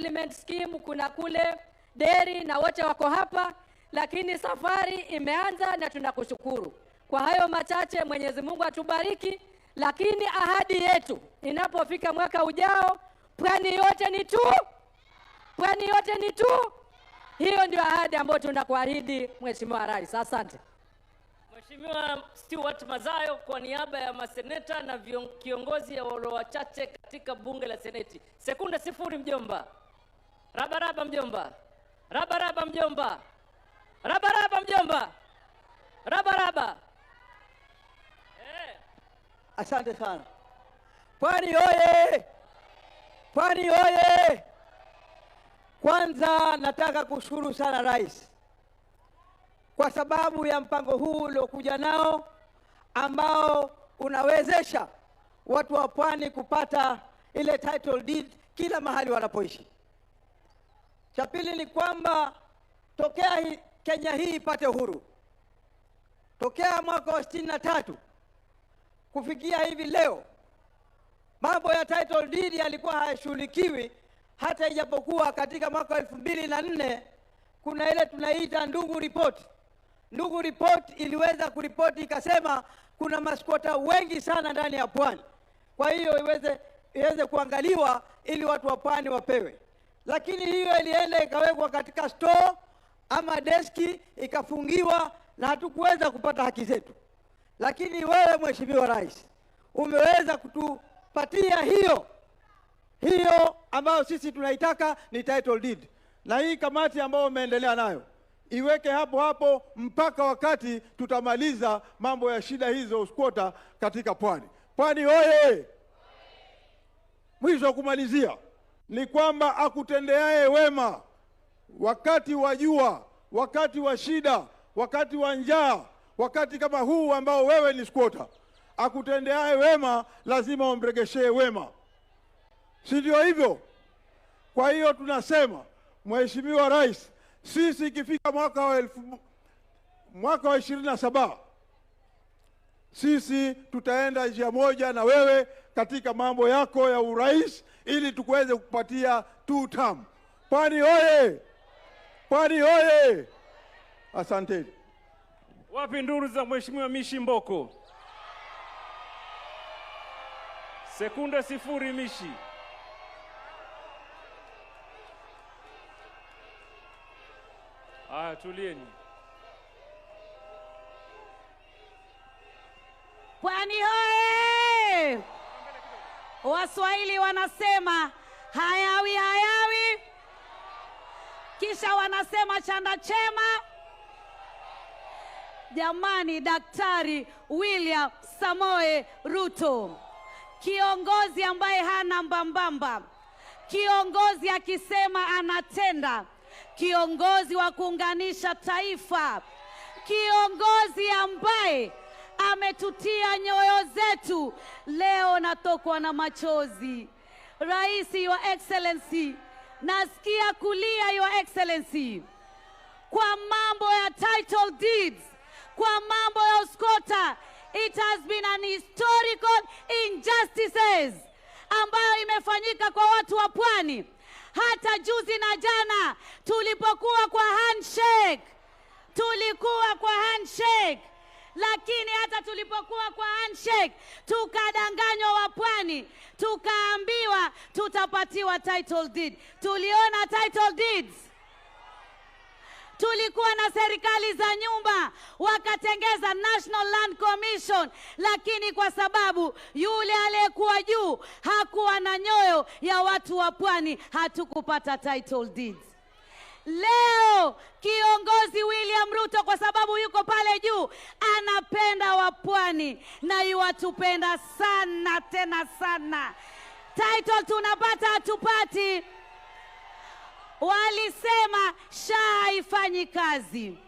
Resettlement Scheme, kuna kule Deri na wote wako hapa, lakini safari imeanza na tunakushukuru. Kwa hayo machache, Mwenyezi Mungu atubariki, lakini ahadi yetu inapofika mwaka ujao, pwani yote ni tu, pwani yote ni tu. Hiyo ndio ahadi ambayo tunakuahidi Mheshimiwa Rais. Asante. Mheshimiwa Stewart Madzayo kwa niaba ya maseneta na kiongozi ya walio wachache katika bunge la Seneti. Sekunde 0 mjomba. Rabaraba mjomba. Rabaraba mjomba. Rabaraba mjomba. Rabaraba. Asante sana. Pwani oye! Pwani oye! Kwanza nataka kushukuru sana Rais kwa sababu ya mpango huu uliokuja nao ambao unawezesha watu wa pwani kupata ile title deed kila mahali wanapoishi. Cha pili ni kwamba tokea Kenya hii ipate uhuru, tokea mwaka wa 63 kufikia hivi leo, mambo ya title deed yalikuwa hayashughulikiwi, hata ijapokuwa katika mwaka wa 2004 kuna ile tunaita Ndung'u Report. Ndung'u Report iliweza kuripoti ikasema kuna masquatter wengi sana ndani ya pwani, kwa hiyo iweze kuangaliwa ili watu wa pwani wapewe. Lakini hiyo ilienda ikawekwa katika store ama deski ikafungiwa na hatukuweza kupata haki zetu. Lakini wewe Mheshimiwa Rais umeweza kutupatia hiyo ambayo sisi tunaitaka ni title deed. Na hii kamati ambayo umeendelea nayo iweke hapo hapo mpaka wakati tutamaliza mambo ya shida hizo squatter katika pwani. Pwani oye! Mwisho kumalizia ni kwamba akutendeaye wema wakati wa jua, wakati wa shida, wakati wa njaa, wakati kama huu ambao wewe ni squatter, akutendeaye wema lazima umregeshee wema, si ndio hivyo? Kwa hiyo tunasema Mheshimiwa Rais, sisi ikifika mwaka wa 27 sisi tutaenda njia moja na wewe katika mambo yako ya urais ili tukuweze kupatia 2 term. Pwani oye! Pwani oye! Asanteni. Wapi nduru za Mheshimiwa Mishi Mboko? Sekunde 0 Mishi. Tulieni. Pwani hoye! Waswahili wanasema hayawi hayawi, kisha wanasema chanda chema. Jamani, Daktari William Samoei Ruto, kiongozi ambaye hana mbambamba, kiongozi akisema anatenda, kiongozi wa kuunganisha taifa, kiongozi ambaye ametutia nyoyo zetu. Leo natokwa na machozi. Rais, Your Excellency, nasikia kulia Your Excellency kwa mambo ya title deeds, kwa mambo ya uskota. It has been an historical injustices ambayo imefanyika kwa watu wa pwani. Hata juzi na jana tulipokuwa kwa handshake, tulikuwa kwa handshake, lakini hata tulipokuwa kwa handshake tukadanganywa wa pwani, tukaambiwa tutapatiwa title deed. Tuliona title deeds. Tulikuwa na serikali za nyumba, wakatengeza National Land Commission, lakini kwa sababu yule aliyekuwa juu hakuwa na nyoyo ya watu wa pwani, hatukupata title deeds. Leo kiongozi William Ruto, kwa sababu yuko pale juu, anapenda wa pwani na yuwatupenda sana tena sana. Title tunapata hatupati. Walisema SHA haifanyi kazi.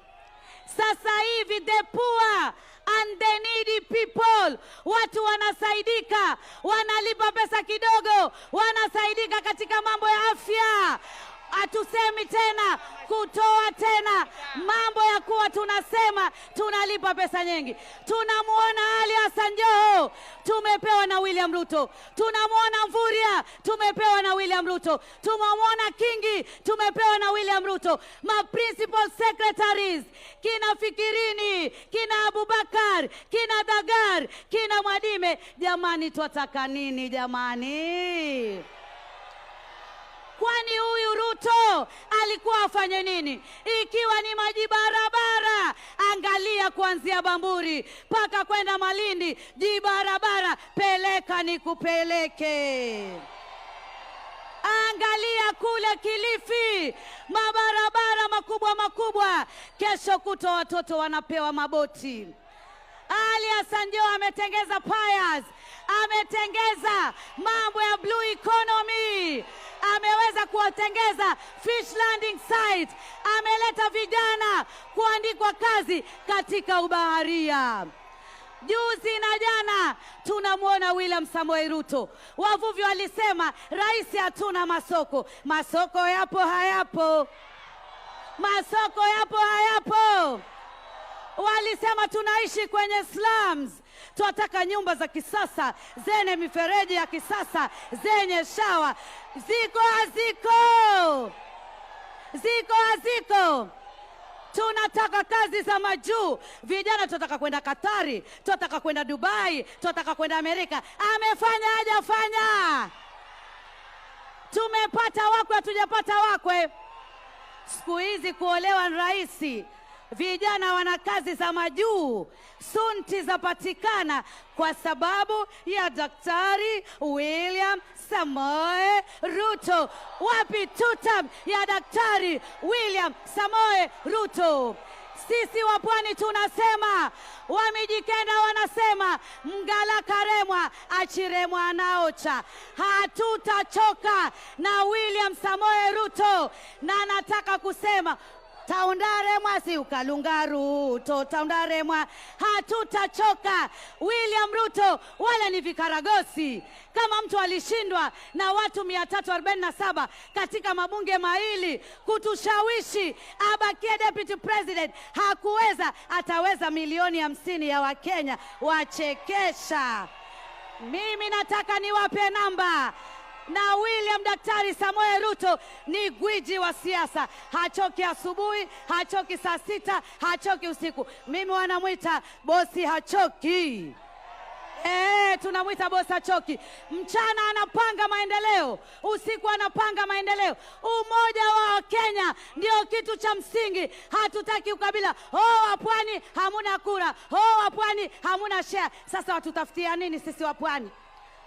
Sasa hivi the poor and the needy people, watu wanasaidika, wanalipa pesa kidogo, wanasaidika katika mambo ya afya. Hatusemi tena kutoa tena mambo ya kuwa tunasema tunalipa pesa nyingi. Tunamuona Ali Hassan Joho, tumepewa na William Ruto. Tunamuona Mvurya, tumepewa na William Ruto. Tunamuona Kingi, tumepewa na William Ruto. Ma principal secretaries kina Fikirini, kina Abubakar, kina Dagar, kina Mwadime. Jamani, twataka nini jamani? Kwani huyu Ruto alikuwa afanye nini? Ikiwa ni maji barabara, angalia kuanzia Bamburi paka kwenda Malindi, jibarabara, peleka nikupeleke. Angalia kule Kilifi, mabarabara makubwa makubwa. Kesho kutwa watoto wanapewa maboti. Ali Hassan Joho ametengeza piers, ametengeza mambo ya blue economy, ameweza kuwatengeza fish landing site, ameleta vijana kuandikwa kazi katika ubaharia. Juzi na jana tunamuona William Samoei Ruto. Wavuvi walisema rais, hatuna masoko. Masoko yapo hayapo? Masoko yapo hayapo? Walisema tunaishi kwenye slums, tunataka nyumba za kisasa zenye mifereji ya kisasa zenye shawa. Ziko haziko? Ziko haziko? Tunataka kazi za majuu. Vijana tunataka kwenda Katari, tunataka kwenda Dubai, tunataka kwenda Amerika. Amefanya hajafanya? Tumepata wakwe, hatujapata wakwe? Siku hizi kuolewa ni rahisi. Vijana wana kazi za majuu, sunti zapatikana kwa sababu ya Daktari William Samoei Ruto. Wapi tutam ya Daktari William Samoei Ruto? Sisi wa Pwani tunasema, Wamijikenda wanasema, mgala karemwa achiremwa anaocha. Hatutachoka na William Samoei Ruto. Na nataka kusema taundaremwa si ukalunga Ruto, taundaremwa. Hatutachoka William Ruto, wala ni vikaragosi. Kama mtu alishindwa na watu 347 katika mabunge mawili kutushawishi abakie deputy president, hakuweza. Ataweza milioni 50 ya Wakenya? Wachekesha. Mimi nataka niwape namba. Na William Daktari Samoei Ruto ni gwiji wa siasa. Hachoki asubuhi, hachoki saa 6, hachoki usiku. Mimi wanamuita bosi hachoki. Tunamuita bosi hachoki. Mchana anapanga maendeleo, usiku anapanga maendeleo. Umoja wa Kenya ndio kitu cha msingi. Hatutaki ukabila. Oh, wa Pwani hamuna kura. Oh, wa Pwani hamuna share. Sasa watutafutia nini sisi wa Pwani?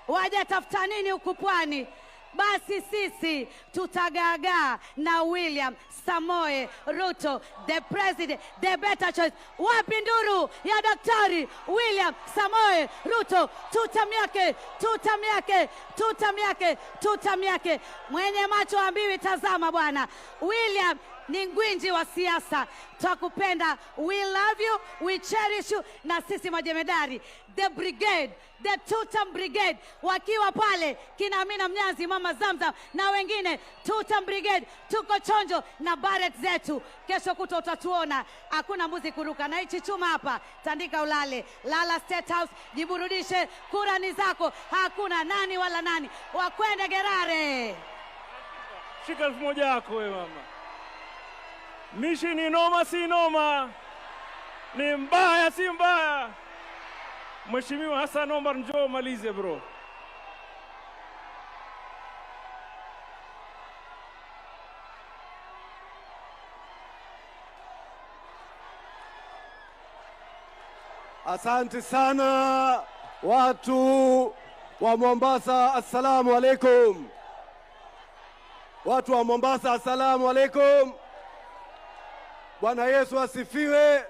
Waje tafuta nini huku Pwani? Basi sisi tutagagaa na William Samoei Ruto, the president, the better choice. Wapi nduru ya Daktari William Samoei Ruto? Tutam yake, tutam yake, tutam yake, tutam yake. Mwenye macho ambiwi tazama bwana. William ni ngwinji wa siasa. Twakupenda, we love you, we cherish you. Na sisi majemedari, the brigade, the Tutam Brigade, wakiwa pale kina Amina Mnyanzi, Mama Zamzam na wengine, Tutam Brigade tuko chonjo na baret zetu. Kesho kuto utatuona, hakuna mbuzi kuruka. Na hichi chuma hapa, tandika ulale, lala State House, jiburudishe, kura ni zako, hakuna nani wala nani. Wakwende Gerare. Shika 1000 yako we mama. Mishi ni noma si noma, ni mbaya si mbaya. Mheshimiwa Hassan Omar, njoo malize bro. Asante sana watu wa Mombasa, assalamu alaikum. Watu wa Mombasa, assalamu alaikum. Bwana Yesu asifiwe.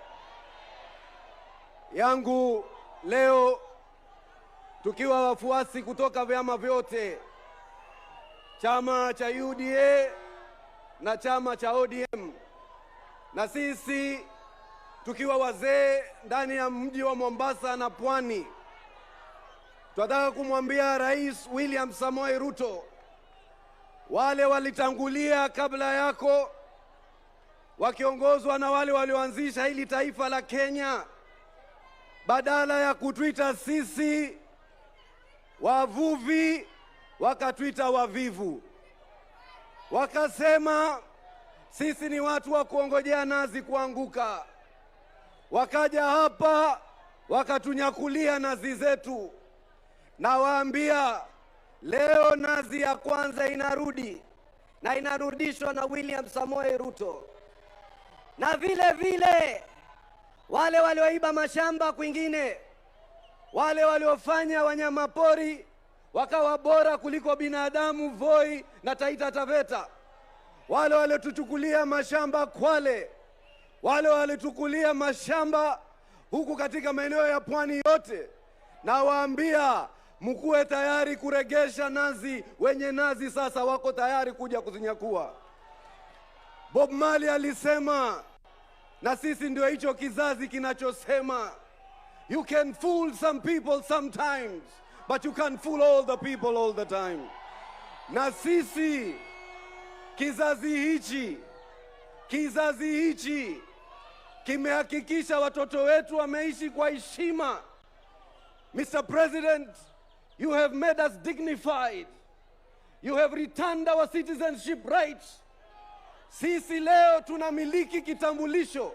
Yangu leo tukiwa wafuasi kutoka vyama vyote, chama cha UDA na chama cha ODM, na sisi tukiwa wazee ndani ya mji wa Mombasa na Pwani, tunataka kumwambia Rais William Samoei Ruto Wale walitangulia kabla yako wakiongozwa na wale walioanzisha hili taifa la Kenya, badala ya kutuita sisi wavuvi wakatuita wavivu. Wakasema sisi ni watu wa kuongojea nazi kuanguka. Wakaja hapa wakatunyakulia nazi zetu. Nawaambia leo nazi ya kwanza inarudi, na inarudishwa na William Samoei Ruto. Na vile vile wale walioiba mashamba kwingine, wale waliofanya wanyamapori wakawa bora kuliko binadamu Voi na Taita Taveta, wale waliotuchukulia mashamba Kwale, wale waliotuchukulia mashamba huku katika maeneo ya pwani yote, nawaambia mkuwe tayari kuregesha nazi. Wenye nazi sasa wako tayari kuja kuzinyakua. Bob Marley alisema, na sisi ndio hicho kizazi kinachosema, you can fool some people sometimes, but you can't fool all the people all the time. Na sisi kizazi hichi kimehakikisha watoto wetu wameishi kwa heshima. Mr. President, you have made us dignified. You have returned our citizenship rights. Sisi leo tunamiliki kitambulisho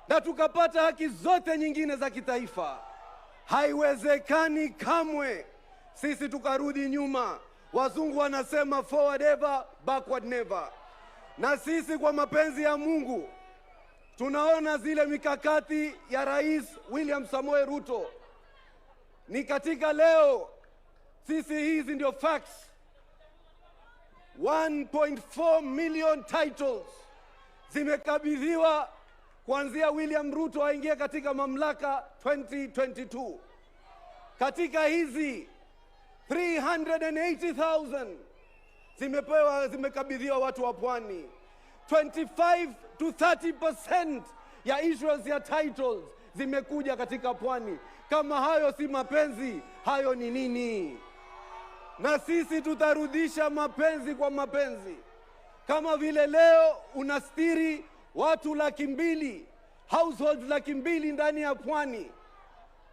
na tukapata haki zote nyingine za kitaifa. Haiwezekani kamwe sisi tukarudi nyuma. Wazungu wanasema forward ever, backward never. Na sisi kwa mapenzi ya Mungu tunaona zile mikakati ya Rais William Samoei Ruto ni katika leo. Sisi hizi ndio facts. 1.4 million titles zimekabidhiwa kuanzia William Ruto aingie katika mamlaka 2022. Katika hizi 380,000 zimekabidhiwa watu wa pwani. 25 to 30% ya issuance ya titles zimekuja katika pwani. Kama hayo si mapenzi, hayo ni nini? Na sisi tutarudisha mapenzi kwa mapenzi. Kama vile leo unastiri watu 200,000, households 200,000 ndani ya pwani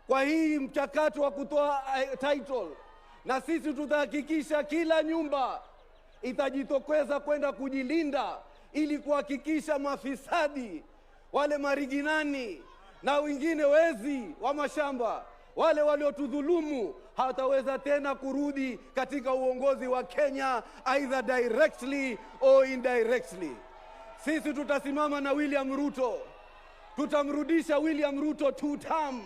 kwa hii mchakato wa kutoa title, na sisi tutahakikisha kila nyumba itajitokeza kwenda kujilinda ili kuhakikisha mafisadi wale mariginani na wengine wezi wa mashamba, wale waliotudhulumu, hawataweza tena kurudi katika uongozi wa Kenya, either directly or indirectly. Sisi tutasimama na William Ruto, tutamrudisha William Ruto 2 term,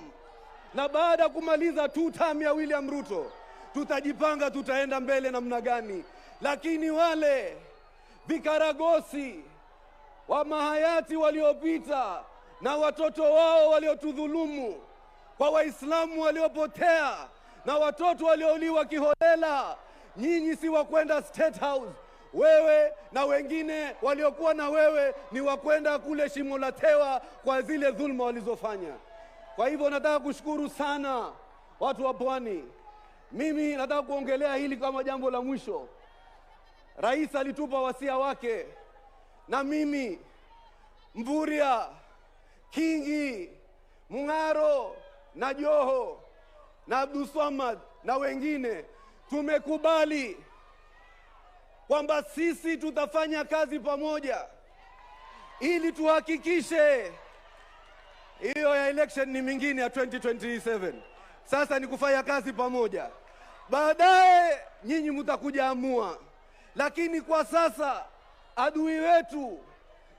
na baada ya kumaliza 2 term ya William Ruto tutajipanga tutaenda mbele namna gani. Lakini wale vikaragosi wa mahayati waliopita na watoto wao waliotudhulumu, kwa Waislamu waliopotea na watoto waliouliwa kiholela, nyinyi si wa kwenda State House. Wewe na wengine waliokuwa na wewe ni wa kwenda kule Shimo la Tewa kwa zile dhulma walizofanya. Kwa hivyo nataka kushukuru sana watu wa pwani. Mimi nataka kuongelea hili kama jambo la mwisho. Rais alitupa wasia wake, na mimi Mvurya, Kingi, Mung'aro na Joho na Abdulswamad na wengine tumekubali kwamba sisi tutafanya kazi pamoja ili tuhakikishe hiyo ya election ni mingine ya 2027. Sasa ni kufanya kazi pamoja. Baadaye nyinyi mtakuja amua. Lakini kwa sasa adui wetu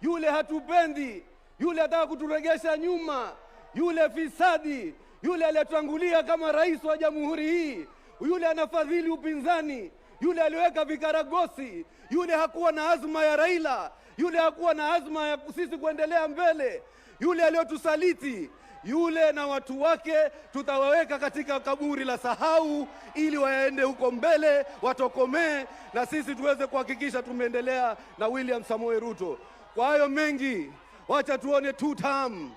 yule hatupendi, yule ataka kuturegesha nyuma, yule fisadi, yule aliyetangulia kama rais wa jamhuri hii, yule anafadhili upinzani, yule aliweka vikaragosi, yule hakuwa na azma ya Raila, yule hakuwa na azma ya sisi kuendelea mbele, yule aliyotusaliti, yule na watu wake tutawaweka katika kaburi la sahau ili waende huko mbele watokomee, na sisi tuweze kuhakikisha tumeendelea na William Samoei Ruto. Kwa hayo mengi, wacha tuone 2 term,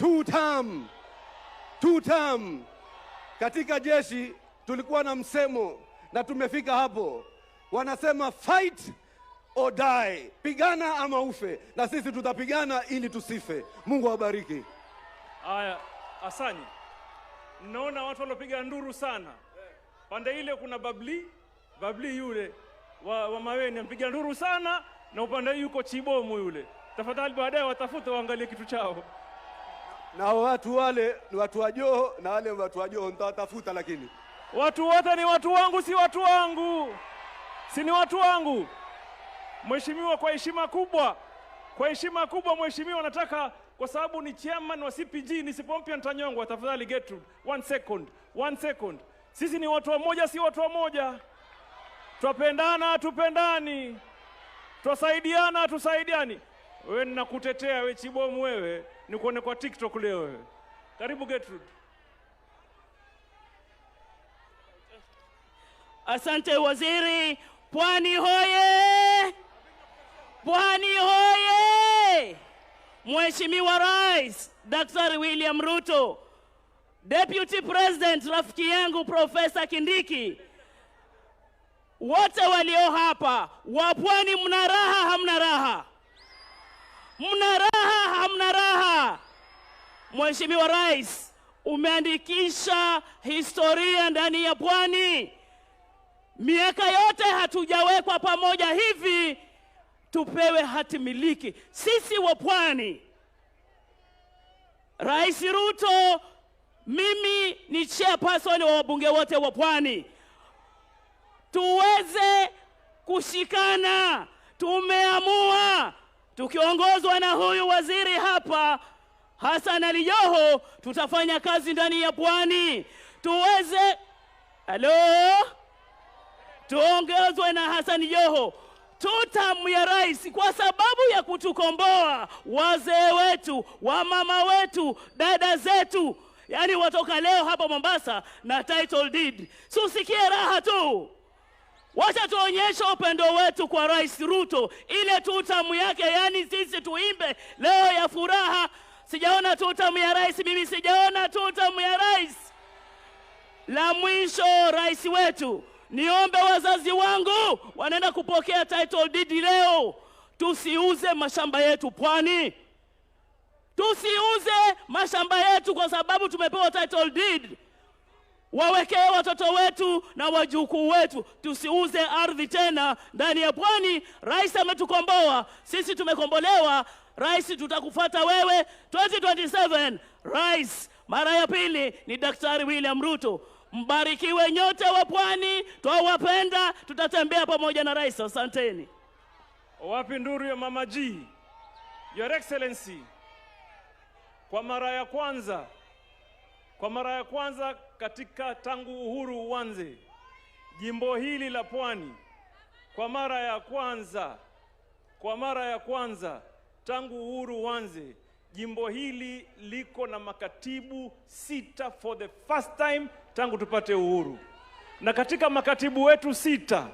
2 term, 2 term. Katika jeshi tulikuwa na msemo na tumefika hapo. Wanasema fight or die, pigana ama ufe, na sisi tutapigana ili tusife. Mungu awabariki. Haya, asante. Naona watu walopiga nduru sana. Pande ile kuna Babli yule wa Maweni ampiga nduru sana, na upande yuko Chibomu yule. Tafadhali baadaye watafute waangalie kitu chao. Na watu wale ni watu wa Joho, na wale watu wa Joho nitawatafuta, lakini watu wote ni watu wangu, si watu wangu. Si ni watu wangu. Mheshimiwa, kwa heshima kubwa, kwa heshima kubwa mheshimiwa, nataka kwa sababu ni chairman wa CPG, nisipompia nitanyongwa. Tafadhali Gertrude, 1 second, 1 second. Sisi ni watu wamoja, si watu wamoja. Twapendana, tupendani. Twasaidiana, tusaidiani. Wewe ninakutetea wewe Chibomu wewe, nikuone kwa TikTok leo wewe. Karibu Gertrude. Asante waziri. Pwani hoye! Pwani hoye! Mheshimiwa Rais Daktari William Ruto, Deputy President rafiki yangu Profesa Kindiki, wote walio hapa wa Pwani, mna raha hamna raha? Mna raha hamna raha? Mheshimiwa Rais, umeandikisha historia ndani ya Pwani. Miaka yote hatujawekwa pamoja hivi tupewe hati miliki sisi wa Pwani. Rais Ruto, mimi ni chairperson wa wabunge wote wa Pwani. Tuweze kushikana. Tumeamua tukiongozwa na huyu waziri hapa Hassan Ali Joho, tutafanya kazi ndani ya Pwani. Tuweze halo, tuongozwe na Hassan Joho. Tutamu ya rais kwa sababu ya kutukomboa wazee wetu, wamama wetu, dada zetu. Yani watoka leo hapa Mombasa na title deed. Susikie raha tu. Wacha tuonyeshe upendo wetu kwa Rais Ruto, ile tutamu yake, yani sisi tuimbe leo ya furaha. Sijaona tutamu ya rais, mimi sijaona tutamu ya rais. La mwisho, rais wetu, niombe wazazi wangu wanaenda kupokea title deed leo, tusiuze mashamba yetu Pwani. Tusiuze mashamba yetu kwa sababu tumepewa title deed. Wawekee watoto wetu na wajukuu wetu. Tusiuze ardhi tena ndani ya Pwani. Rais ametukomboa, sisi tumekombolewa. Rais, tutakufuata wewe 2027. Rais mara ya pili ni Daktari William Ruto. Mbarikiwe nyote wa Pwani, twawapenda, tutatembea pamoja na rais. Asanteni. Wapi nduru ya Mama G? Your Excellency, kwa mara ya kwanza, kwa mara ya kwanza katika tangu uhuru uanze, jimbo hili la Pwani, kwa mara ya kwanza, kwa mara ya kwanza tangu uhuru uanze, jimbo hili liko na makatibu 6 for the first time tangu tupate uhuru. Na katika makatibu wetu 6,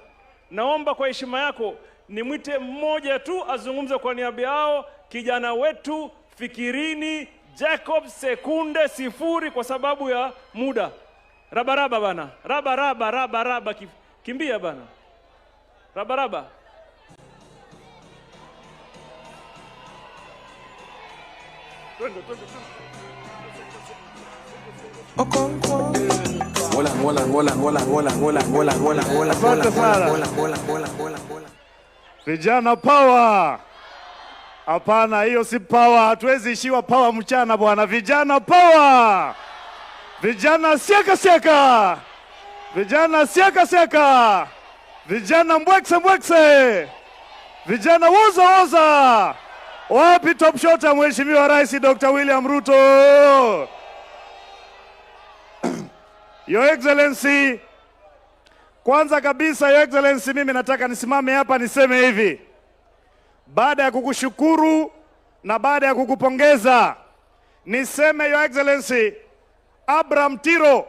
naomba kwa heshima yako nimwite mmoja tu azungumze kwa niaba yao, kijana wetu Fikirini Jacob, sekunde 0 kwa sababu ya muda. Rabaraba bana, rabaraba rabaraba, kimbia bana, rabaraba. Twende, twende, twende. Hola, hola, hola, hola, hola, hola, hola, hola, hola, hola, hola, hola, hola, hola, hola. Vijana power. Hapana, hiyo si power. Hatuwezi ishiwa power mchana bwana. Vijana power. Vijana siaka siaka. Vijana siaka siaka. Vijana mbwekse mbwekse. Vijana woza woza. Wapi top shot ya Mheshimiwa Rais Dr. William Ruto? Your Excellency, kwanza kabisa Your Excellency, mimi nataka nisimame hapa niseme hivi. Baada ya kukushukuru na baada ya kukupongeza, niseme Your Excellency, Abraham Tiro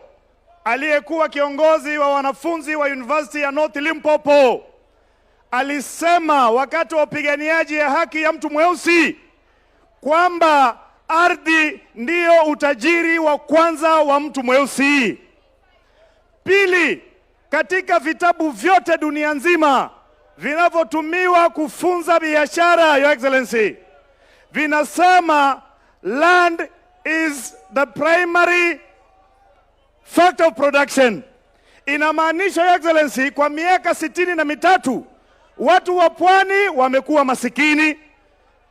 aliyekuwa kiongozi wa wanafunzi wa University ya North Limpopo alisema wakati wa upiganiaji ya haki ya mtu mweusi kwamba ardhi ndiyo utajiri wa kwanza wa mtu mweusi. Pili, Katika vitabu vyote dunia nzima vinavyotumiwa kufunza biashara, Your Excellency, vinasema land is the primary factor of production. Inamaanisha, Your Excellency, kwa miaka 63 watu wa pwani wamekuwa masikini.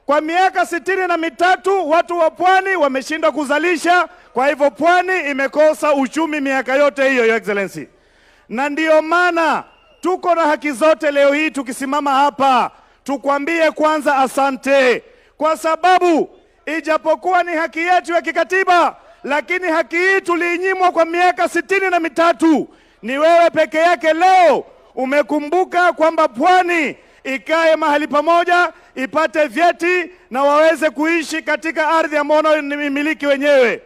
Kwa miaka 63 watu wa pwani wameshindwa kuzalisha, kwa hivyo pwani imekosa uchumi miaka yote hiyo, Your Excellency. Na ndiyo maana tuko na haki zote leo hii tukisimama hapa tukwambie kwanza asante, kwa sababu ijapokuwa ni haki yetu ya kikatiba, lakini haki hii tuliinyimwa kwa miaka 63. Ni wewe peke yake leo umekumbuka kwamba pwani ikae mahali pamoja, ipate vyeti na waweze kuishi katika ardhi ambayo wanaimiliki wenyewe.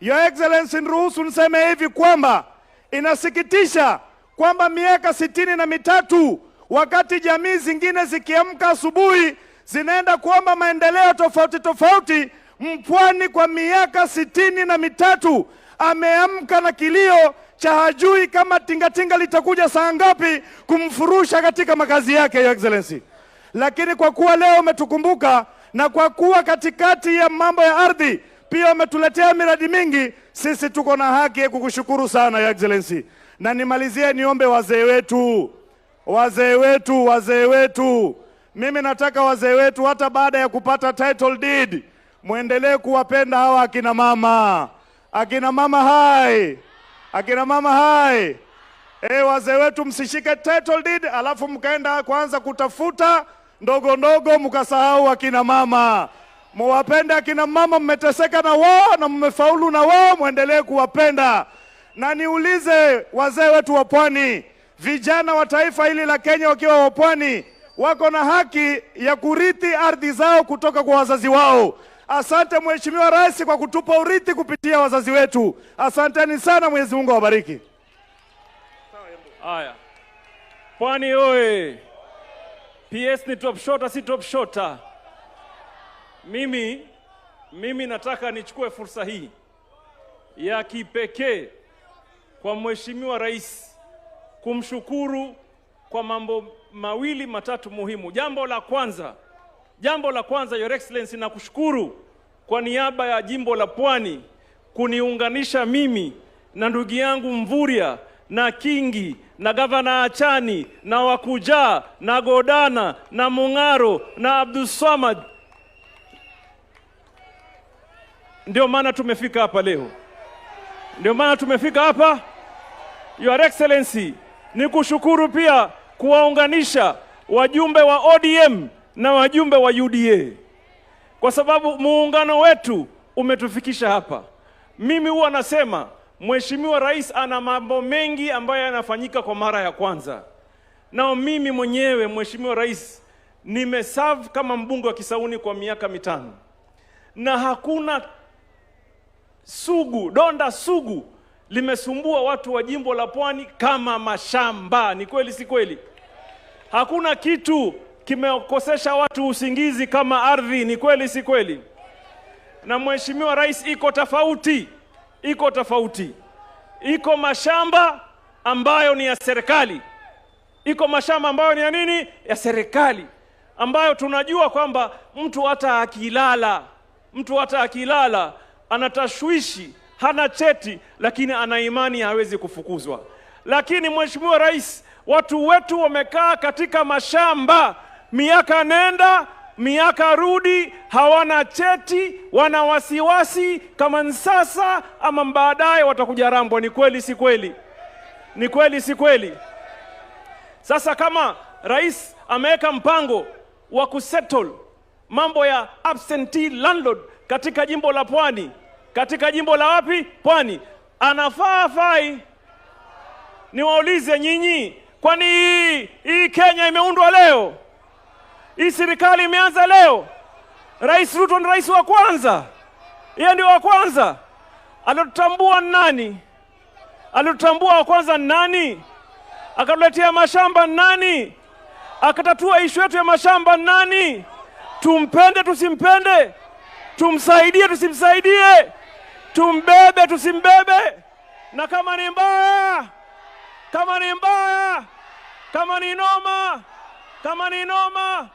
Your Excellency, niruhusu niseme hivi kwamba inasikitisha kwamba miaka 63 wakati jamii zingine zikiamka asubuhi zinaenda kuomba maendeleo tofauti tofauti, mpwani kwa miaka 63 ameamka na kilio cha hajui kama tingatinga litakuja saa ngapi kumfurusha katika makazi yake, Your Excellency. Lakini kwa kuwa leo umetukumbuka na kwa kuwa katikati ya mambo ya ardhi pia umetuletea miradi mingi, sisi tuko na haki ya kukushukuru sana, Your Excellency. Na nimalizie niombe wazee wetu, wazee wetu, wazee wetu, mimi nataka wazee wetu hata baada ya kupata title deed mwendelee kuwapenda hawa akina mama. Akina mama hai, akina mama hai. Wazee wetu msishike title deed alafu mkaenda kwanza kutafuta ndogo ndogo mkasahau akina mama. Muwapende akina mama, mmeteseka na wao na mmefaulu na wao, mwendelee kuwapenda. Na niulize wazee wetu wa pwani, vijana wa taifa hili la Kenya wakiwa wa pwani wako na haki ya kurithi ardhi zao kutoka kwa wazazi wao. Asante Mheshimiwa Rais kwa kutupa urithi kupitia wazazi wetu. Asanteni sana, Mwenyezi Mungu awabariki. Haya, Pwani oye! PS ni top shota, si top shota. Mimi nataka nichukue fursa hii ya kipekee kwa Mheshimiwa Rais kumshukuru kwa mambo mawili matatu muhimu. Jambo la kwanza, Your Excellency, nakushukuru kwa niaba ya jimbo la Pwani kuniunganisha mimi na ndugu yangu Mvurya na Kingi na gavana Achani na Wakujaa na Godana na Mung'aro na Abdulswamad. Ndio maana tumefika hapa leo, ndio maana tumefika hapa. Your Excellency, nikushukuru pia kuwaunganisha wajumbe wa ODM na wajumbe wa UDA kwa sababu muungano wetu umetufikisha hapa. Mimi huwa nasema Mheshimiwa Rais ana mambo mengi ambayo yanafanyika kwa mara ya kwanza. Nao mimi mwenyewe Mheshimiwa Rais nimeserve kama mbunge wa Kisauni kwa miaka 5 na hakuna sugu, donda sugu limesumbua watu wa jimbo la Pwani kama mashamba. Ni kweli si kweli? Hakuna kitu kimekosesha watu usingizi kama ardhi. Ni kweli si kweli? Na Mheshimiwa Rais, iko tofauti, iko tofauti. Iko mashamba ambayo ni ya serikali, iko mashamba ambayo ni ya nini? Ya serikali, ambayo tunajua kwamba mtu hata akilala anatashwishi, hana cheti, lakini ana imani hawezi kufukuzwa. Lakini Mheshimiwa Rais, watu wetu wamekaa katika mashamba miaka nenda miaka rudi, hawana cheti, wana wasiwasi kama ni sasa ama baadaye watakuja rambwa. Ni kweli si kweli? Ni kweli si kweli? Sasa kama rais ameweka mpango wa kusettle mambo ya absentee landlord katika jimbo la Pwani, katika jimbo la wapi? Pwani, anafaa afai? Niwaulize nyinyi, kwani hii Kenya imeundwa leo? Hii serikali imeanza leo? Rais Ruto ni rais wa kwanza, yeye ndio wa kwanza. Alotutambua ni nani? Alotutambua wa kwanza ni nani? Akatuletea mashamba ni nani? Akatatua issue yetu ya mashamba ni nani? Tumpende tusimpende? Tumsaidie tusimsaidie? Tumbebe tusimbebe? Na kama ni mbaya, Kama ni mbaya, kama ni noma, kama ni noma.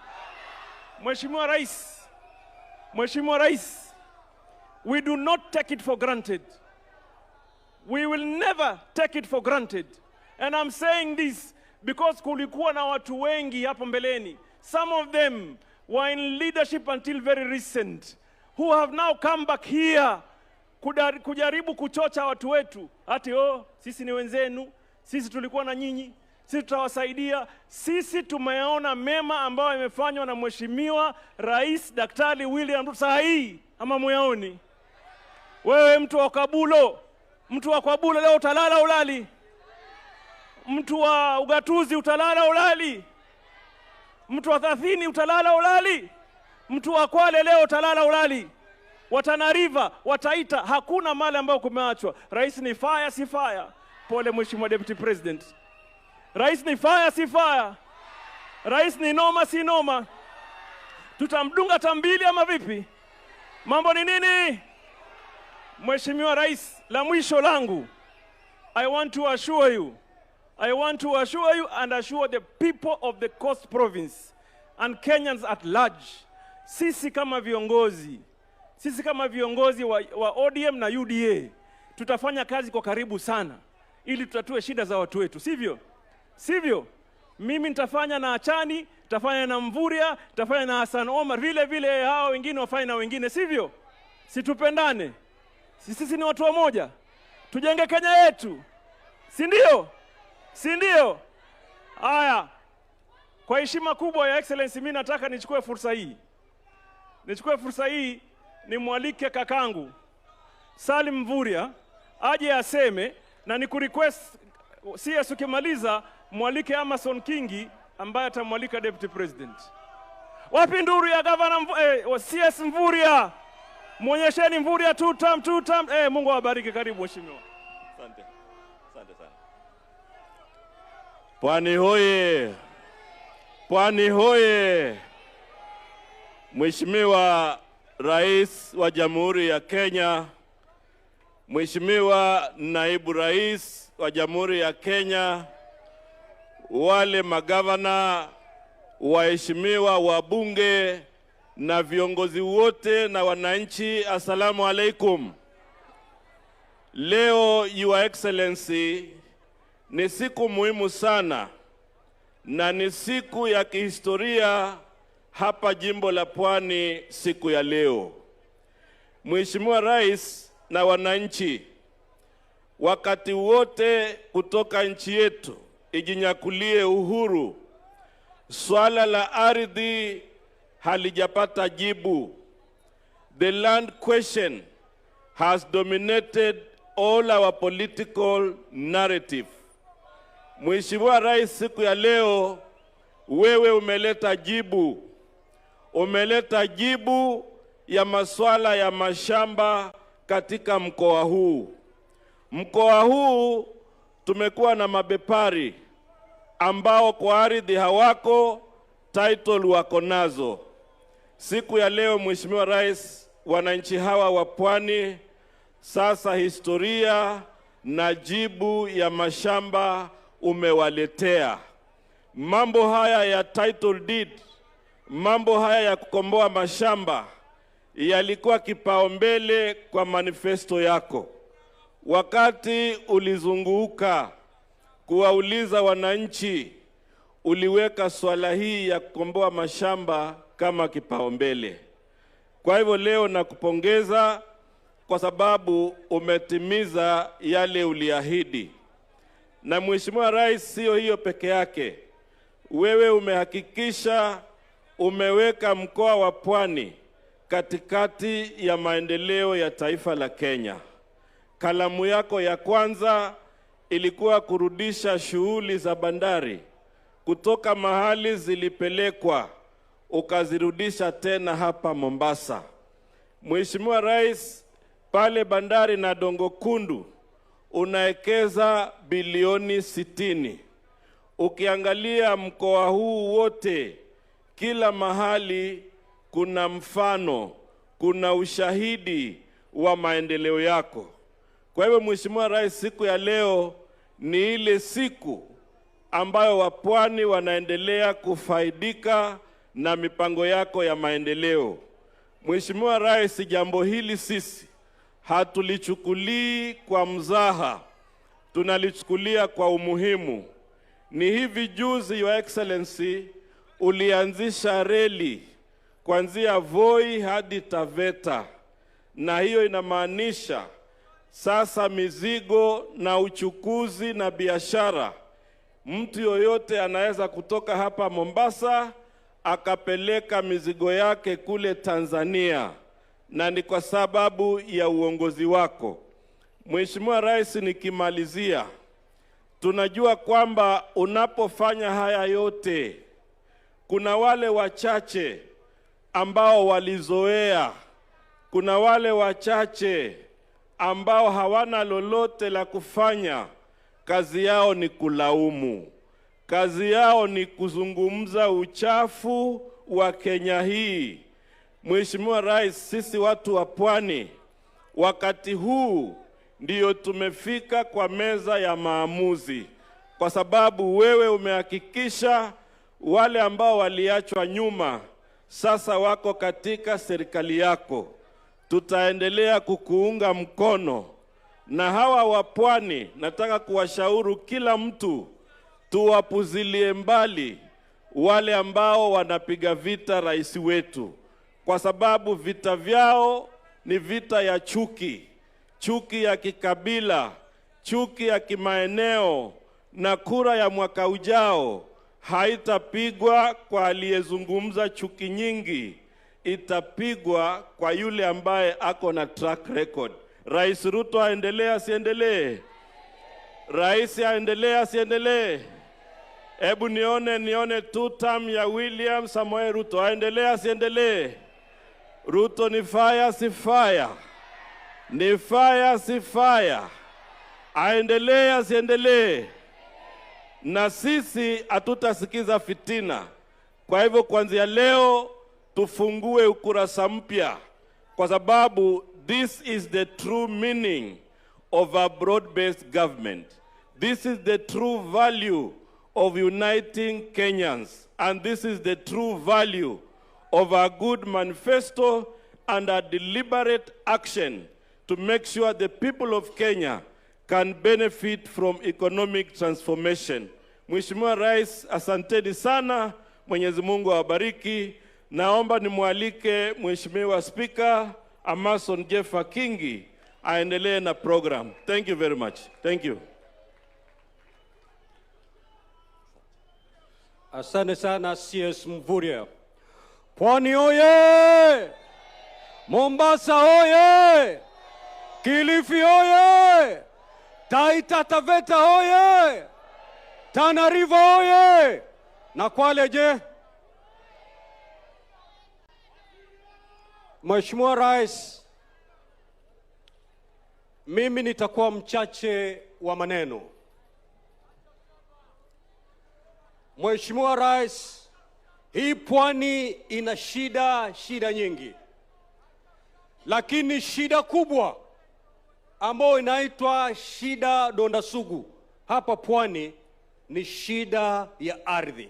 Mheshimiwa Rais, Mheshimiwa Rais, we do not take it for granted. We will never take it for granted. And I'm saying this because kulikuwa na watu wengi hapo mbeleni. Some of them were in leadership until very recent, who have now come back here kujaribu kuchocha watu wetu. Ati oh, sisi ni wenzenu, sisi tulikuwa na nyinyi, sisi tutawasaidia. Sisi tumeona mema ambayo yamefanywa na Mheshimiwa Rais Daktari William Ruto saa hii, ama muyaoni? Wewe mtu wa Kabulo, mtu wa Kabulo leo utalala ulali? Mtu wa ugatuzi utalala ulali? Mtu wa 30 utalala ulali? Mtu wa Kwale leo utalala ulali? Wa Tana River, wataita, hakuna mali ambayo kumeachwa. Rais ni fire, si fire? Pole Mheshimiwa Deputy President. Rais ni fire, si fire? Rais ni noma, si noma? Tutamdunga tambili ama vipi? Mambo ni nini? Mheshimiwa Rais, la mwisho langu, I want to assure you, I want to assure you and assure the people of the Coast Province and Kenyans at large, sisi kama viongozi, sisi kama viongozi wa ODM na UDA, tutafanya kazi kwa karibu sana ili tutatue shida za watu wetu, sivyo? Sivyo? Mimi nitafanya na Achani, nitafanya na Mvurya, nitafanya na Hassan Omar, vile vile hao wengine wafanye na wengine, sivyo? Situpendane. Sisi ni watu wamoja. Tujenge Kenya yetu. Si ndio? Si ndio? Haya. Kwa heshima kubwa ya Excellency, mimi nataka nichukue fursa hii. Nichukue fursa hii nimwalike kakangu Salim Mvurya aje aseme, na nikurequest CS ukimaliza mwalike Amason Kingi ambaye atamwalika Deputy President. Wapi nduru ya Governor CS Mvurya? Muonyesheni Mvurya two term, two term. Mungu awabariki. Karibu mheshimiwa. Asante. Asante sana. Pwani hoye. Pwani hoye. Mheshimiwa Rais wa Jamhuri ya Kenya, Mheshimiwa Naibu Rais wa Jamhuri ya Kenya, wale magavana, waheshimiwa wabunge na viongozi wote na wananchi, assalamu alaikum. Leo, Your Excellency, ni siku muhimu sana na ni siku ya kihistoria hapa jimbo la Pwani siku ya leo. Mheshimiwa Rais na wananchi, wakati wote kutoka nchi yetu ijinyakulie uhuru, swala la ardhi halijapata jibu. The land question has dominated all our political narrative. Mheshimiwa Rais, siku ya leo wewe umeleta jibu. Umeleta jibu ya masuala ya mashamba katika mkoa huu. Mkoa huu tumekuwa na mabepari ambao kwa ardhi hawako, title wako nazo. Siku ya leo Mheshimiwa Rais, wananchi hawa wa Pwani sasa historia na jibu ya mashamba umewaletea. Mambo haya ya title deed, mambo haya ya kukomboa mashamba yalikuwa kipaumbele kwa manifesto yako. Wakati ulizunguka kuwauliza wananchi, uliweka swala hii ya kukomboa mashamba kama kipaumbele. Kwa hivyo leo nakupongeza kwa sababu umetimiza yale uliahidi. Na Mheshimiwa Rais, sio hiyo peke yake. Wewe umehakikisha umeweka mkoa wa Pwani katikati ya maendeleo ya taifa la Kenya. Kalamu yako ya kwanza ilikuwa kurudisha shughuli za bandari kutoka mahali zilipelekwa, ukazirudisha tena hapa Mombasa. Mheshimiwa Rais, pale bandari na Dongo Kundu unaekeza bilioni 60. Ukiangalia mkoa huu wote, kila mahali kuna mfano, kuna ushahidi wa maendeleo yako. Kwa hivyo Mheshimiwa Rais, siku ya leo ni ile siku ambayo wapwani wanaendelea kufaidika na mipango yako ya maendeleo. Mheshimiwa Rais, jambo hili sisi hatulichukulii kwa mzaha, tunalichukulia kwa umuhimu. Ni hivi juzi, Your Excellency, ulianzisha reli kuanzia Voi hadi Taveta, na hiyo inamaanisha sasa mizigo na uchukuzi na biashara, mtu yoyote anaweza kutoka hapa Mombasa akapeleka mizigo yake kule Tanzania, na ni kwa sababu ya uongozi wako. Mheshimiwa Rais, nikimalizia, tunajua kwamba unapofanya haya yote kuna wale wachache ambao walizoea, kuna wale wachache ambao hawana lolote la kufanya. Kazi yao ni kulaumu, kazi yao ni kuzungumza uchafu wa Kenya hii. Mheshimiwa Rais, sisi watu wa pwani wakati huu ndiyo tumefika kwa meza ya maamuzi, kwa sababu wewe umehakikisha wale ambao waliachwa nyuma sasa wako katika serikali yako. Tutaendelea kukuunga mkono, na hawa wa pwani nataka kuwashauri kila mtu tuwapuzilie mbali wale ambao wanapiga vita rais wetu, kwa sababu vita vyao ni vita ya chuki, chuki ya kikabila, chuki ya kimaeneo, na kura ya mwaka ujao haitapigwa kwa aliyezungumza chuki nyingi, itapigwa kwa yule ambaye ako na track record. Rais Ruto aendelee asiendelee? Rais aendelee asiendelee? Hebu nione two term ya William Samoei Ruto, aendelee asiendelee? Ruto ni fire si fire? Ni fire si fire? Aendelee asiendelee? Na sisi hatutasikiza fitina. Kwa hivyo kuanzia leo tufungue ukurasa mpya, kwa sababu this is the true meaning of a broad-based government. This is the true value of uniting Kenyans, and this is the true value of a good manifesto and a deliberate action to make sure the people of Kenya can benefit from economic transformation. Mheshimiwa Rais, asanteni sana. Mwenyezi Mungu awabariki. Naomba nimwalike Mheshimiwa Speaker Amason Jeffa Kingi aendelee na program. Thank you very much. Thank you. Asante sana CS Mvurya. Pwani oye! Mombasa oye! Kilifi oye! Taita Taveta oye! Tana River oye! Na Kwale je? Mheshimiwa Rais, mimi nitakuwa mchache wa maneno. Mheshimiwa Rais, hii pwani ina shida nyingi. Lakini shida kubwa ambayo inaitwa shida donda sugu hapa pwani ni shida ya ardhi.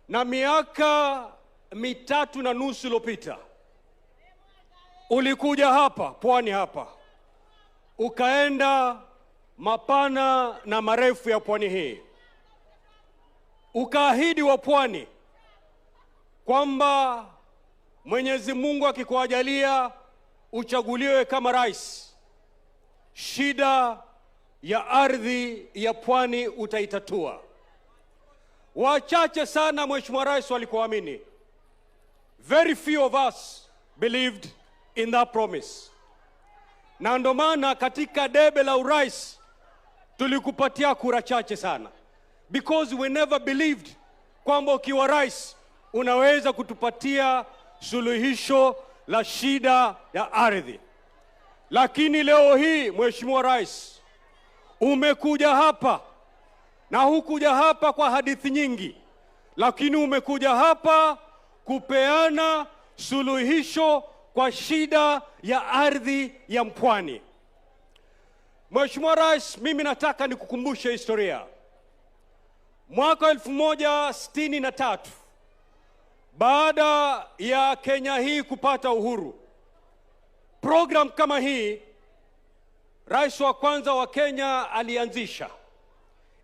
Na miaka 3.5 iliyopita ulikuja hapa pwani hapa, ukaenda mapana na marefu ya pwani hii, ukaahidi wa pwani kwamba Mwenyezi Mungu akikuajalia uchaguliwe kama rais, shida ya ardhi ya pwani utaitatua. Wachache sana Mheshimiwa Rais walikuamini. Very few of us believed in that promise. Na ndo maana katika debe la urais tulikupatia kura chache sana, because we never believed kwamba ukiwa rais unaweza kutupatia suluhisho la shida ya ardhi. Lakini leo hii Mheshimiwa Rais umekuja hapa, na hukuja hapa kwa hadithi nyingi, lakini umekuja hapa kupeana suluhisho kwa shida ya ardhi ya mpwani. Mheshimiwa Rais, mimi nataka nikukumbushe historia. Mwaka 1963 baada ya Kenya hii kupata uhuru, program kama hii rais wa kwanza wa Kenya alianzisha.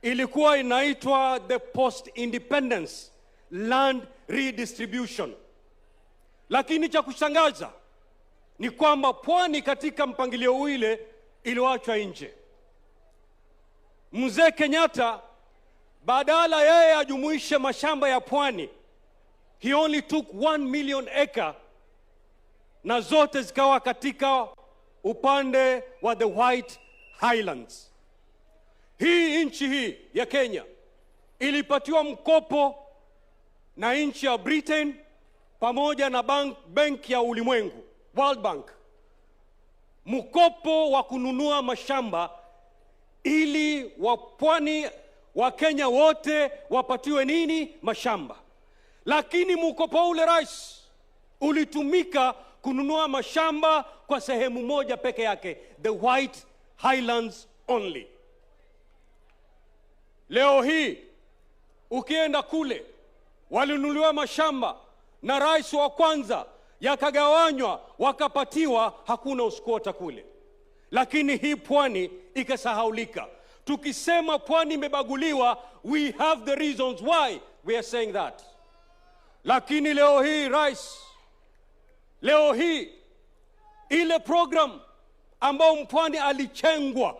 Ilikuwa inaitwa the Post Independence Land Redistribution. Lakini cha kushangaza ni kwamba pwani katika mpangilio ule iliwachwa nje. Mzee Kenyatta badala yeye ajumuishe mashamba ya pwani, he only took 1 million acre na zote zikawa katika upande wa the White Highlands. Hii nchi hii ya Kenya ilipatiwa mkopo na nchi ya Britain pamoja na benki ya ulimwengu, World Bank, mkopo wa kununua mashamba ili wapwani wa Kenya wote wapatiwe nini? Mashamba. Lakini mkopo ule, rais, ulitumika kununua mashamba kwa sehemu moja peke yake, the White Highlands only. Leo hii ukienda kule walinunuliwa mashamba na rais wa kwanza, yakagawanywa wakapatiwa, hakuna usquatter kule. Lakini hii pwani ikasahaulika. Tukisema pwani imebaguliwa, we have the reasons why we are saying that. Lakini leo hii rais, leo hii ile program ambao mpwani alichengwa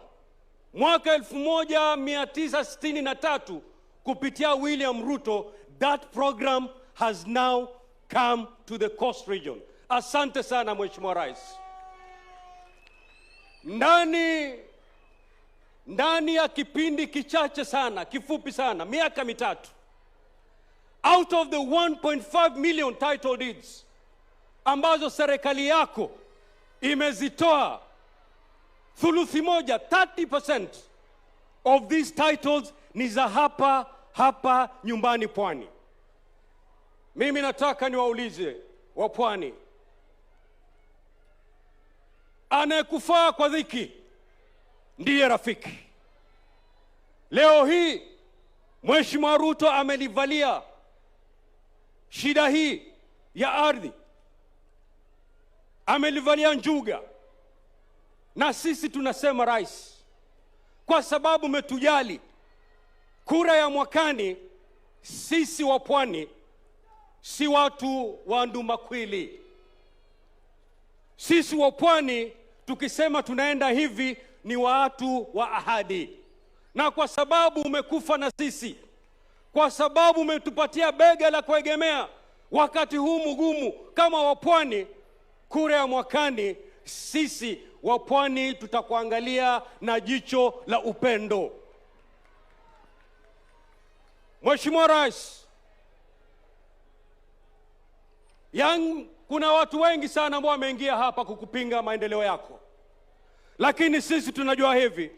mwaka 1963 kupitia William Ruto, that program has now come to the Coast region. Asante sana Mheshimiwa Rais. Ndani ya kipindi kichache sana, kifupi sana, miaka 3, out of the 1.5 million title deeds ambazo serikali yako imezitoa, thuluthi moja, 30% of these titles ni za hapa hapa nyumbani pwani. Mimi nataka niwaulize wa pwani, anayekufaa kwa dhiki ndiye rafiki. Leo hii Mheshimiwa Ruto amelivalia shida hii ya ardhi, amelivalia njuga. Na sisi tunasema rais, kwa sababu umetujali, kura ya mwakani sisi wa pwani si watu wa ndumakwili. Sisi wa pwani tukisema tunaenda hivi ni watu wa ahadi. Na kwa sababu umekufa na sisi, kwa sababu umetupatia bega la kuegemea wakati huu mgumu kama wa pwani, kura ya mwakani sisi wa pwani tutakuangalia na jicho la upendo. Mheshimiwa Rais, kuna watu wengi sana ambao wameingia hapa kukupinga maendeleo yako. Lakini sisi tunajua hivi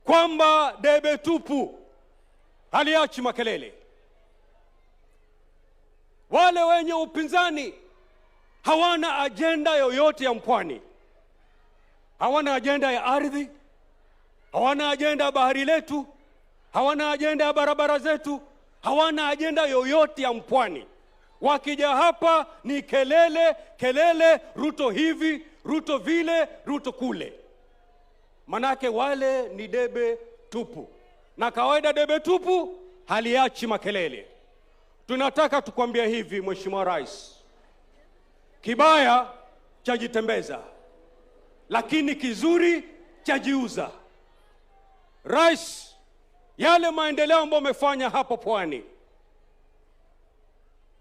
kwamba debe tupu haliachi makelele. Wale wenye upinzani hawana agenda yoyote ya mpwani. Hawana agenda ya ardhi, hawana agenda ya bahari letu, hawana agenda ya barabara zetu, hawana agenda yoyote ya mpwani. Wakija hapa ni kelele, kelele, Ruto hivi, Ruto vile, Ruto kule. Manake wale ni debe tupu. Na kawaida debe tupu haliachi makelele. Tunataka tukwambia hivi Mheshimiwa Rais, kibaya chajitembeza, lakini kizuri chajiuza. Rais, yale maendeleo ambayo umefanya hapo pwani,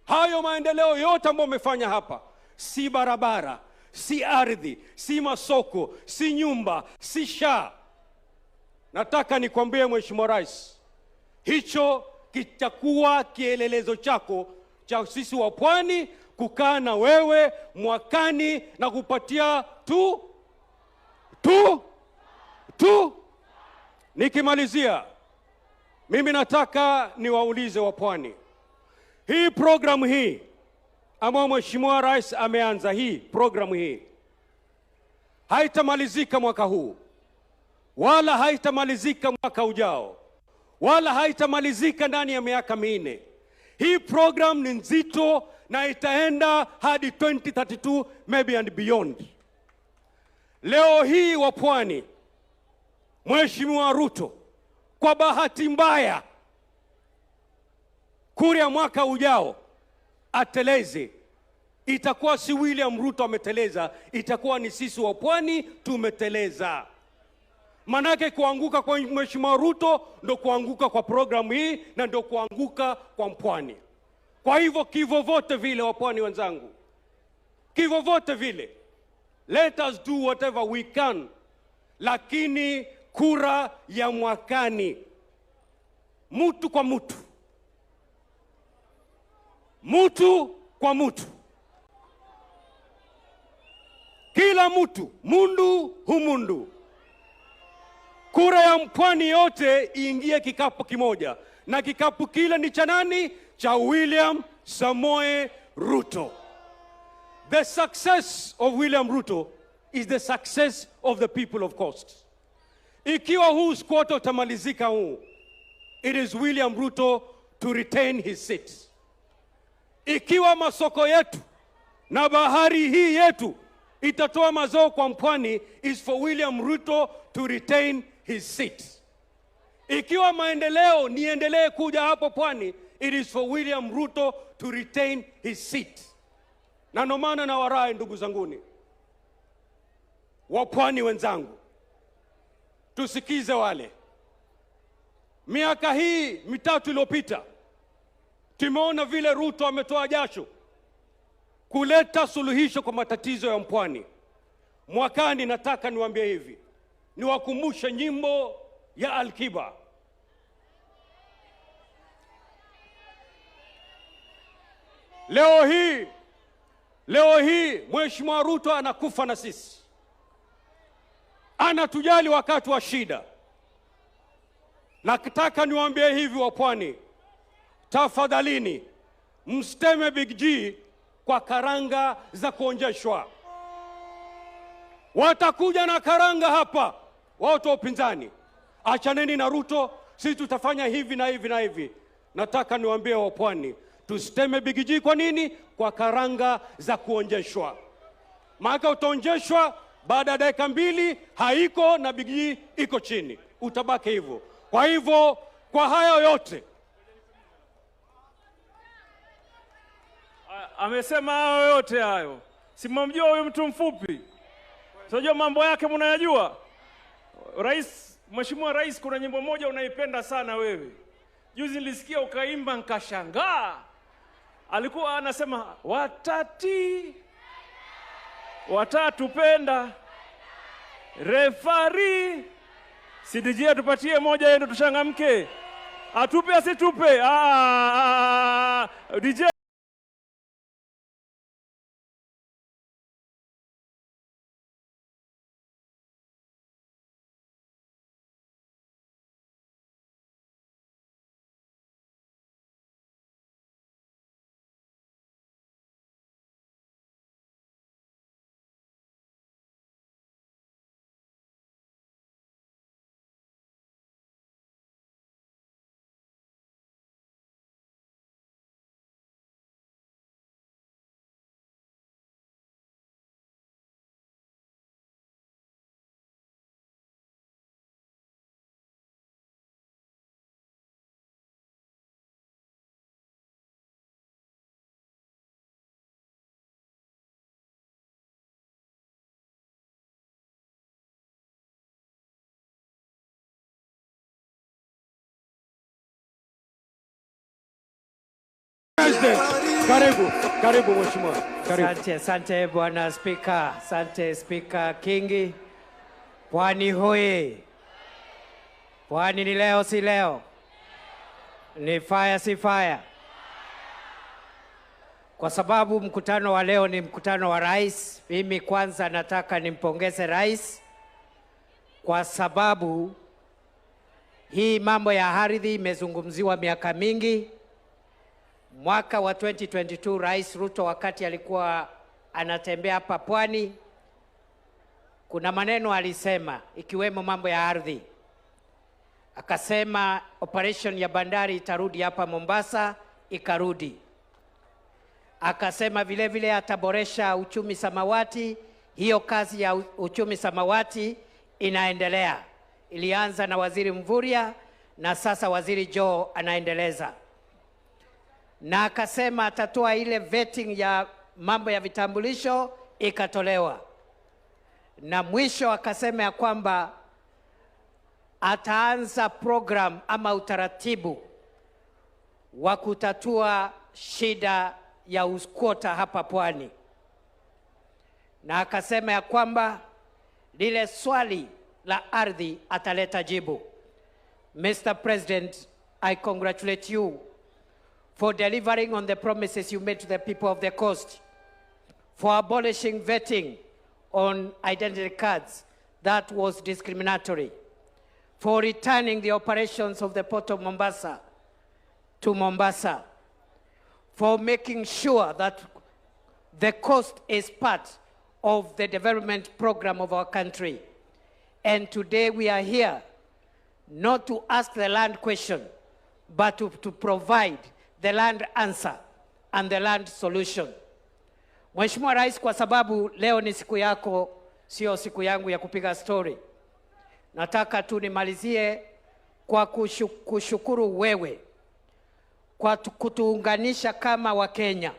hayo maendeleo yote ambayo umefanya hapa, si barabara, si ardhi, si masoko, si nyumba, si sha. Nataka nikwambie Mheshimiwa Rais, hicho kitakuwa kielelezo chako cha sisi wa pwani kukaa na wewe mwakani na kupatia tu tu tu. Nikimalizia, mimi nataka niwaulize wa pwani, hii programu hii ambayo Mheshimiwa Rais ameanza, hii programu hii, haitamalizika mwaka huu, wala haitamalizika mwaka ujao, wala haitamalizika ndani ya miaka 4. Hii program ni nzito na itaenda hadi 2032 maybe and beyond. Leo hii wa Pwani, Mheshimiwa Ruto, kwa bahati mbaya, kura ya mwaka ujao ateleze, itakuwa si William Ruto ameteleza, itakuwa ni sisi wa Pwani tumeteleza. Manake kuanguka kwa Mheshimiwa Ruto ndo kuanguka kwa programu hii na ndo kuanguka kwa Mpwani. Kwa hivyo kivovote vile, wa Pwani wenzangu, kivovote vile, let us do whatever we can, lakini kura ya mwakani, mutu kwa mutu, mutu kwa mutu, kila mutu, mundu humundu, kura ya Mpwani yote iingie kikapu kimoja, na kikapu kile ni cha nani? Cha William Samoei Ruto. The success of William Ruto is the success of the people of Coast. Ikiwa huu squat utamalizika huu, it is William Ruto to retain his seat. Ikiwa masoko yetu na bahari hii yetu itatoa mazao kwa Mpwani, is for William Ruto to retain his seat. Ikiwa maendeleo niendelee kuja hapo Pwani, it is for William Ruto to retain his seat. Na ndo maana na warai ndugu zanguni wa Pwani wenzangu, tusikize wale. Miaka hii 3 iliyopita tumeona vile Ruto ametoa jasho kuleta suluhisho kwa matatizo ya Mpwani. Mwakani nataka niwaambie hivi, niwakumbushe nyimbo ya Alkiba. Leo hii Mheshimiwa Ruto anakufa na sisi, anatujali wakati wa shida. Nataka niwaambie hivi wa Pwani, tafadhalini msiteme Big G kwa karanga za kuonjeshwa. Watakuja na karanga hapa watu wa upinzani, achaneni na Ruto, sisi tutafanya hivi na hivi na hivi. Nataka niwaambie wa Pwani, tusiteme Big G. Kwa nini? Kwa karanga za kuonjeshwa. Maana utaonjeshwa baada ya dakika 2 haiko na Big G iko chini, utabaki hivyo. Kwa hivyo kwa hayo yote amesema hayo yote hayo. Si mnamjua huyu mtu mfupi? Unajua mambo yake mnayajua? Rais, Mheshimiwa Rais, kuna nyimbo moja unaipenda sana wewe. Juzi nilisikia ukaimba nikashangaa. Alikuwa anasema watati watatupenda refari. CDG atupatie moja yenu tushangamke. Atupe asitupe? DJ Karibu, karibu mheshimiwa. Karibu. Asante, asante bwana Spika. Asante Spika Kingi. Pwani hoye. Pwani ni leo si leo. Ni fire si fire. Kwa sababu mkutano wa leo ni mkutano wa rais, mimi kwanza nataka nimpongeze rais kwa sababu hii mambo ya ardhi imezungumziwa miaka mingi. Mwaka wa 2022 Rais Ruto wakati alikuwa anatembea hapa Pwani Kuna maneno alisema ikiwemo mambo ya ardhi. Akasema operation ya bandari itarudi hapa Mombasa, ikarudi. Akasema vile vile ataboresha uchumi samawati. Hiyo kazi ya uchumi samawati inaendelea. Ilianza na Waziri Mvurya na sasa Waziri Joho anaendeleza. Na akasema atatoa ile vetting ya mambo ya vitambulisho, ikatolewa. Na mwisho akasema ya kwamba ataanza program ama utaratibu wa kutatua shida ya usquatter hapa Pwani. Na akasema ya kwamba lile swali la ardhi ataleta jibu. Mr. President, I congratulate you for delivering on the promises you made to the people of the coast, for abolishing vetting on identity cards that was discriminatory, for returning the operations of the Port of Mombasa to Mombasa, for making sure that the coast is part of the development program of our country. And today we are here not to ask the land question, but to provide the land answer and the land solution. Mheshimiwa Rais, kwa sababu leo ni siku yako, sio siku yangu ya kupiga story, nataka tu nimalizie kwa kushukuru wewe kwa kutuunganisha kama Wakenya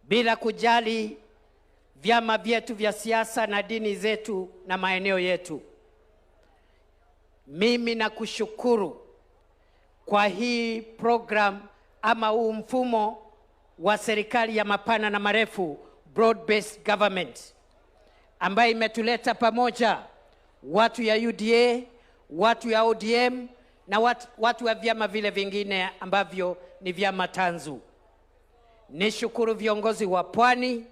bila kujali vyama vyetu vya siasa na dini zetu na maeneo yetu. Mimi nakushukuru kwa hii program ama huu mfumo wa serikali ya mapana na marefu, broad-based government, ambayo imetuleta pamoja watu ya UDA, watu ya ODM na watu wa vyama vile vingine ambavyo ni vyama tanzu. Nishukuru viongozi wa Pwani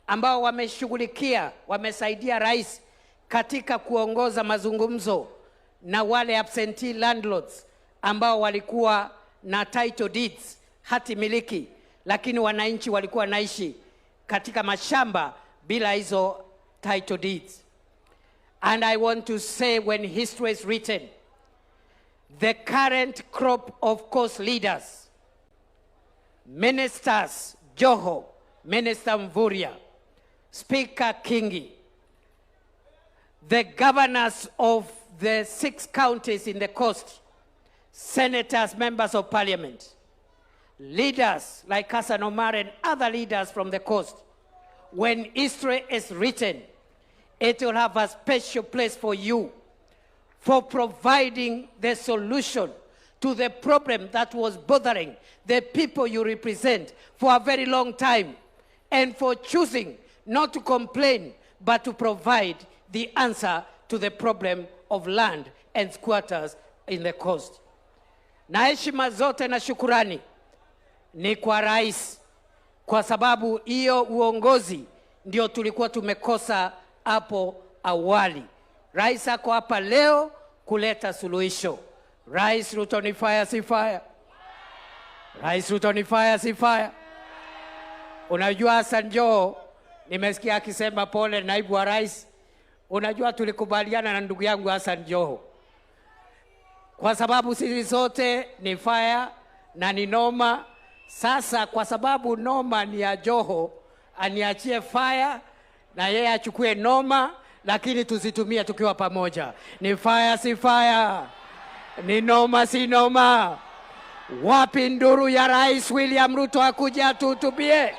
ambao wameshughulikia, wamesaidia rais katika kuongoza mazungumzo na wale absentee landlords ambao walikuwa na title deeds, hati miliki, lakini wananchi walikuwa naishi katika mashamba bila hizo title deeds. And I want to say, when history is written, the current crop of coast leaders, Ministers Joho, Minister Mvurya, Speaker Kingi, the governors of the 6 counties in the coast, senators, members of parliament, leaders like Hassan Omar and other leaders from the coast, when history is written, it will have a special place for you for providing the solution to the problem that was bothering the people you represent for a very long time, and for choosing not to complain, but to provide the answer to the problem of land and squatters in the coast. Na heshima zote na shukurani ni kwa rais, kwa sababu hiyo uongozi ndio tulikuwa tumekosa hapo awali. Rais ako hapa leo kuleta suluhisho. Rais Ruto ni fire, si fire? Rais Ruto ni fire, si fire? Unajua Hassan Joho, nimesikia akisema pole naibu wa rais. Unajua tulikubaliana na ndugu yangu Hassan Joho, kwa sababu sisi sote ni fire na ni noma. Sasa kwa sababu noma ni ya Joho, aniachie fire na yeye achukue noma, lakini tuzitumie tukiwa pamoja. Ni fire, si fire? Ni noma, si noma? Wapi nduru ya Rais William Ruto akuja atuhutubie?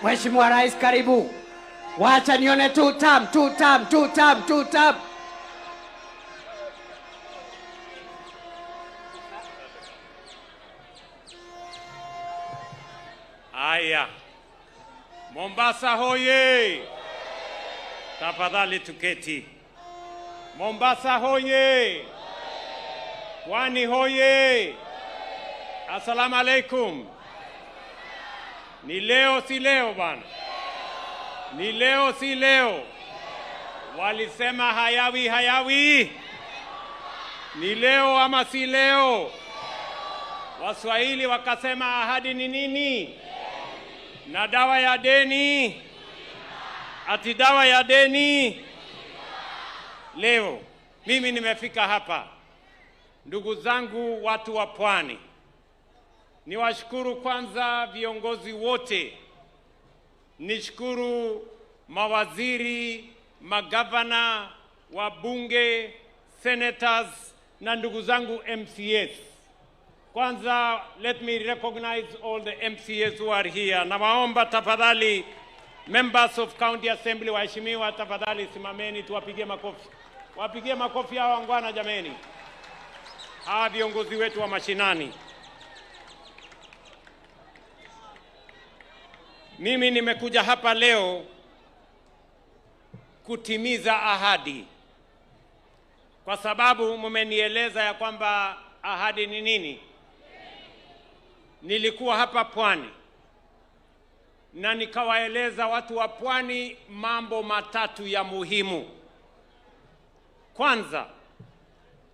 Mheshimiwa Rais, karibu. Wacha nione two term, two term, two term, two term. Aya, Mombasa hoye! Tafadhali tuketi. Mombasa hoye! Pwani hoye! Assalamu alaikum. Ni leo si leo bana? Ni leo si leo? Walisema hayawi hayawi. Ni leo ama si leo? Waswahili wakasema ahadi ni nini? Na dawa ya deni. Ati dawa ya deni leo. Mimi nimefika hapa, ndugu zangu watu wa Pwani, niwashukuru kwanza viongozi wote, nishukuru mawaziri, magavana, wabunge, senators na ndugu zangu MCAs. Kwanza, let me recognize all the MCAs who are here. Nawaomba tafadhali members of County Assembly, waheshimiwa, tafadhali simameni tuwapigie makofi. Wapigie makofi hawa wangwana jameni. Hawa viongozi wetu wa mashinani. Mimi nimekuja hapa leo kutimiza ahadi, kwa sababu mmenieleza ya kwamba ahadi ni nini. Nilikuwa hapa Pwani na nikawaeleza watu wa Pwani mambo matatu ya muhimu. Kwanza,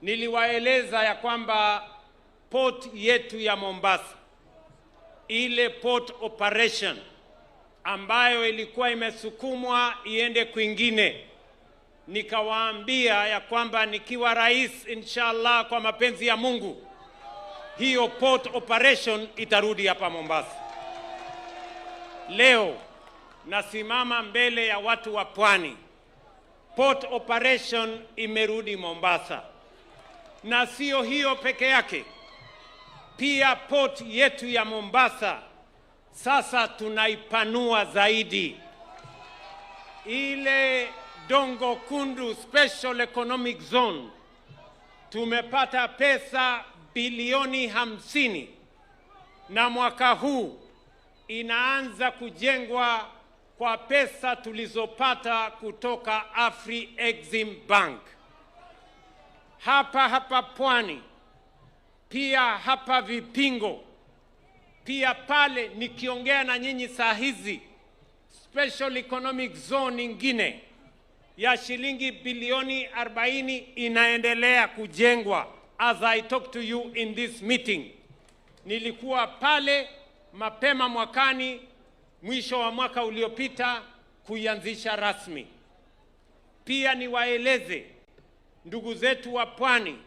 niliwaeleza ya kwamba port yetu ya Mombasa, ile port operation ambayo ilikuwa imesukumwa iende kwingine, nikawaambia ya kwamba nikiwa rais inshallah, kwa mapenzi ya Mungu, hiyo port operation itarudi hapa Mombasa. Leo nasimama mbele ya watu wa Pwani, port operation imerudi Mombasa. Na sio hiyo peke yake, pia port yetu ya Mombasa sasa tunaipanua zaidi. Ile Dongo Kundu Special Economic Zone tumepata pesa bilioni 50, na mwaka huu inaanza kujengwa kwa pesa tulizopata kutoka Afri Exim Bank. Hapa hapa Pwani, pia hapa Vipingo, pia pale nikiongea na nyinyi saa hizi, Special Economic Zone nyingine ya shilingi bilioni 40 inaendelea kujengwa as I talk to you in this meeting. Nilikuwa pale mapema mwakani, mwisho wa mwaka uliopita, kuianzisha rasmi. Pia niwaeleze ndugu zetu wa Pwani,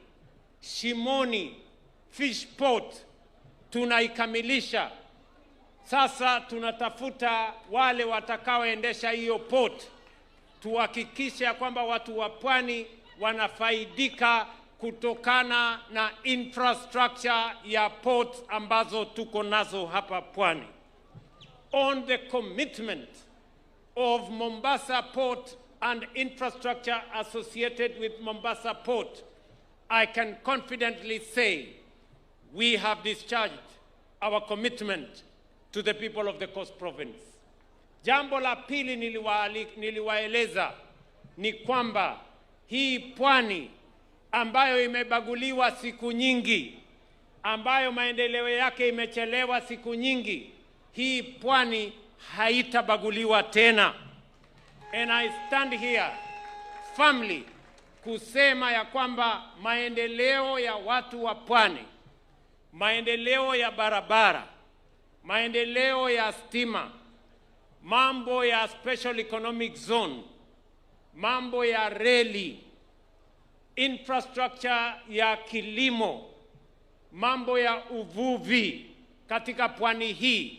Shimoni Fish Port tunaikamilisha. Sasa tunatafuta wale watakaoendesha hiyo port, tuhakikishe kwamba watu wa Pwani wanafaidika kutokana na infrastructure ya port ambazo tuko nazo hapa Pwani. On the commitment of Mombasa Port and infrastructure associated with Mombasa Port, I can confidently say we have discharged our commitment to the people of the Coast Province. Jambo la pili niliwaeleza ni kwamba hii Pwani ambayo imebaguliwa siku nyingi, ambayo maendeleo yake imechelewa siku nyingi, hii Pwani haitabaguliwa tena. And I stand here firmly kusema ya kwamba maendeleo ya watu wa Pwani, maendeleo ya barabara, maendeleo ya stima, mambo ya special economic zone, mambo ya reli, infrastructure ya kilimo, mambo ya uvuvi katika Pwani hii,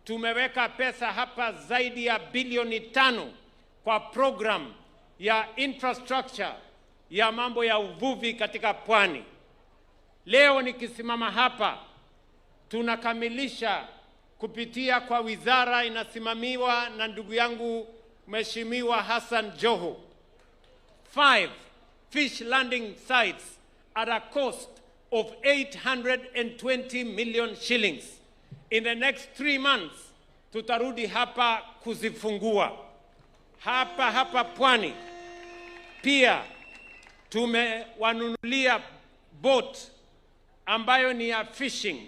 tumeweka pesa hapa zaidi ya bilioni 5 kwa program ya infrastructure ya mambo ya uvuvi katika Pwani. Leo nikisimama hapa, tunakamilisha kupitia kwa wizara inasimamiwa na ndugu yangu Mheshimiwa Hassan Joho, 5 fish landing sites at a cost of 820 million shillings. In the next 3 months, tutarudi hapa kuzifungua. Hapa hapa Pwani pia tumewanunulia boat ambayo ni ya fishing,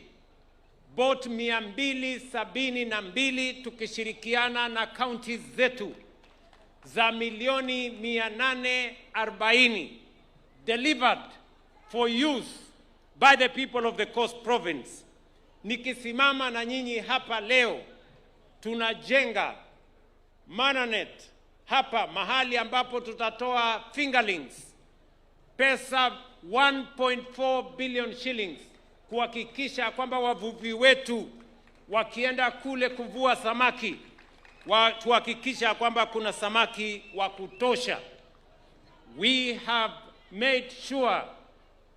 boat 272 tukishirikiana na counties zetu za milioni 840 delivered for use by the people of the Coast Province. Nikisimama na nyinyi hapa leo, tunajenga Mananet hapa mahali ambapo tutatoa fingerlings, pesa 1.4 billion shillings kuhakikisha kwamba wavuvi wetu wakienda kule kuvua samaki tuhakikisha kwamba kuna samaki wa kutosha. We have made sure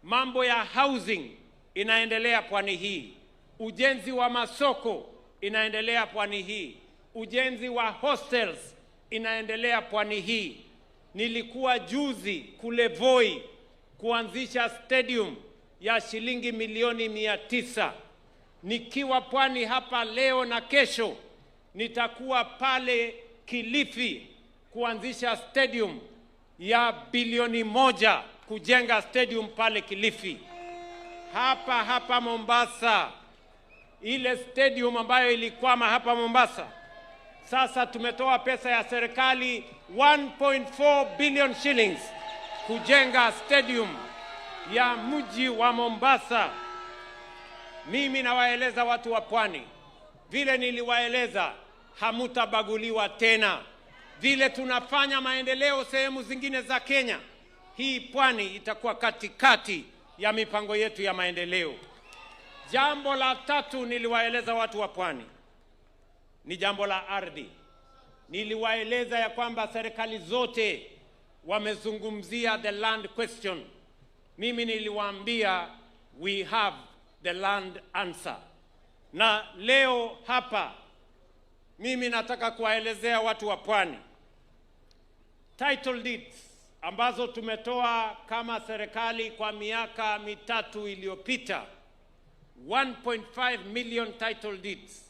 mambo ya housing inaendelea pwani hii, ujenzi wa masoko inaendelea pwani hii, ujenzi wa hostels inaendelea pwani hii. Nilikuwa juzi kule Voi kuanzisha stadium ya shilingi milioni 900. Nikiwa pwani hapa leo na kesho nitakuwa pale Kilifi kuanzisha stadium ya bilioni 1, kujenga stadium pale Kilifi. Hapa hapa Mombasa, ile stadium ambayo ilikwama hapa Mombasa, sasa tumetoa pesa ya serikali 1.4 billion shillings kujenga stadium ya mji wa Mombasa. Mimi nawaeleza watu wa pwani, vile niliwaeleza, hamutabaguliwa tena. Vile tunafanya maendeleo sehemu zingine za Kenya, hii pwani itakuwa katikati ya mipango yetu ya maendeleo. Jambo la tatu niliwaeleza watu wa pwani ni jambo la ardhi. Niliwaeleza ya kwamba serikali zote wamezungumzia the land question. Mimi niliwaambia we have the land answer. Na leo hapa mimi nataka kuwaelezea watu wa pwani title deeds ambazo tumetoa kama serikali kwa miaka 3 iliyopita, 1.5 million title deeds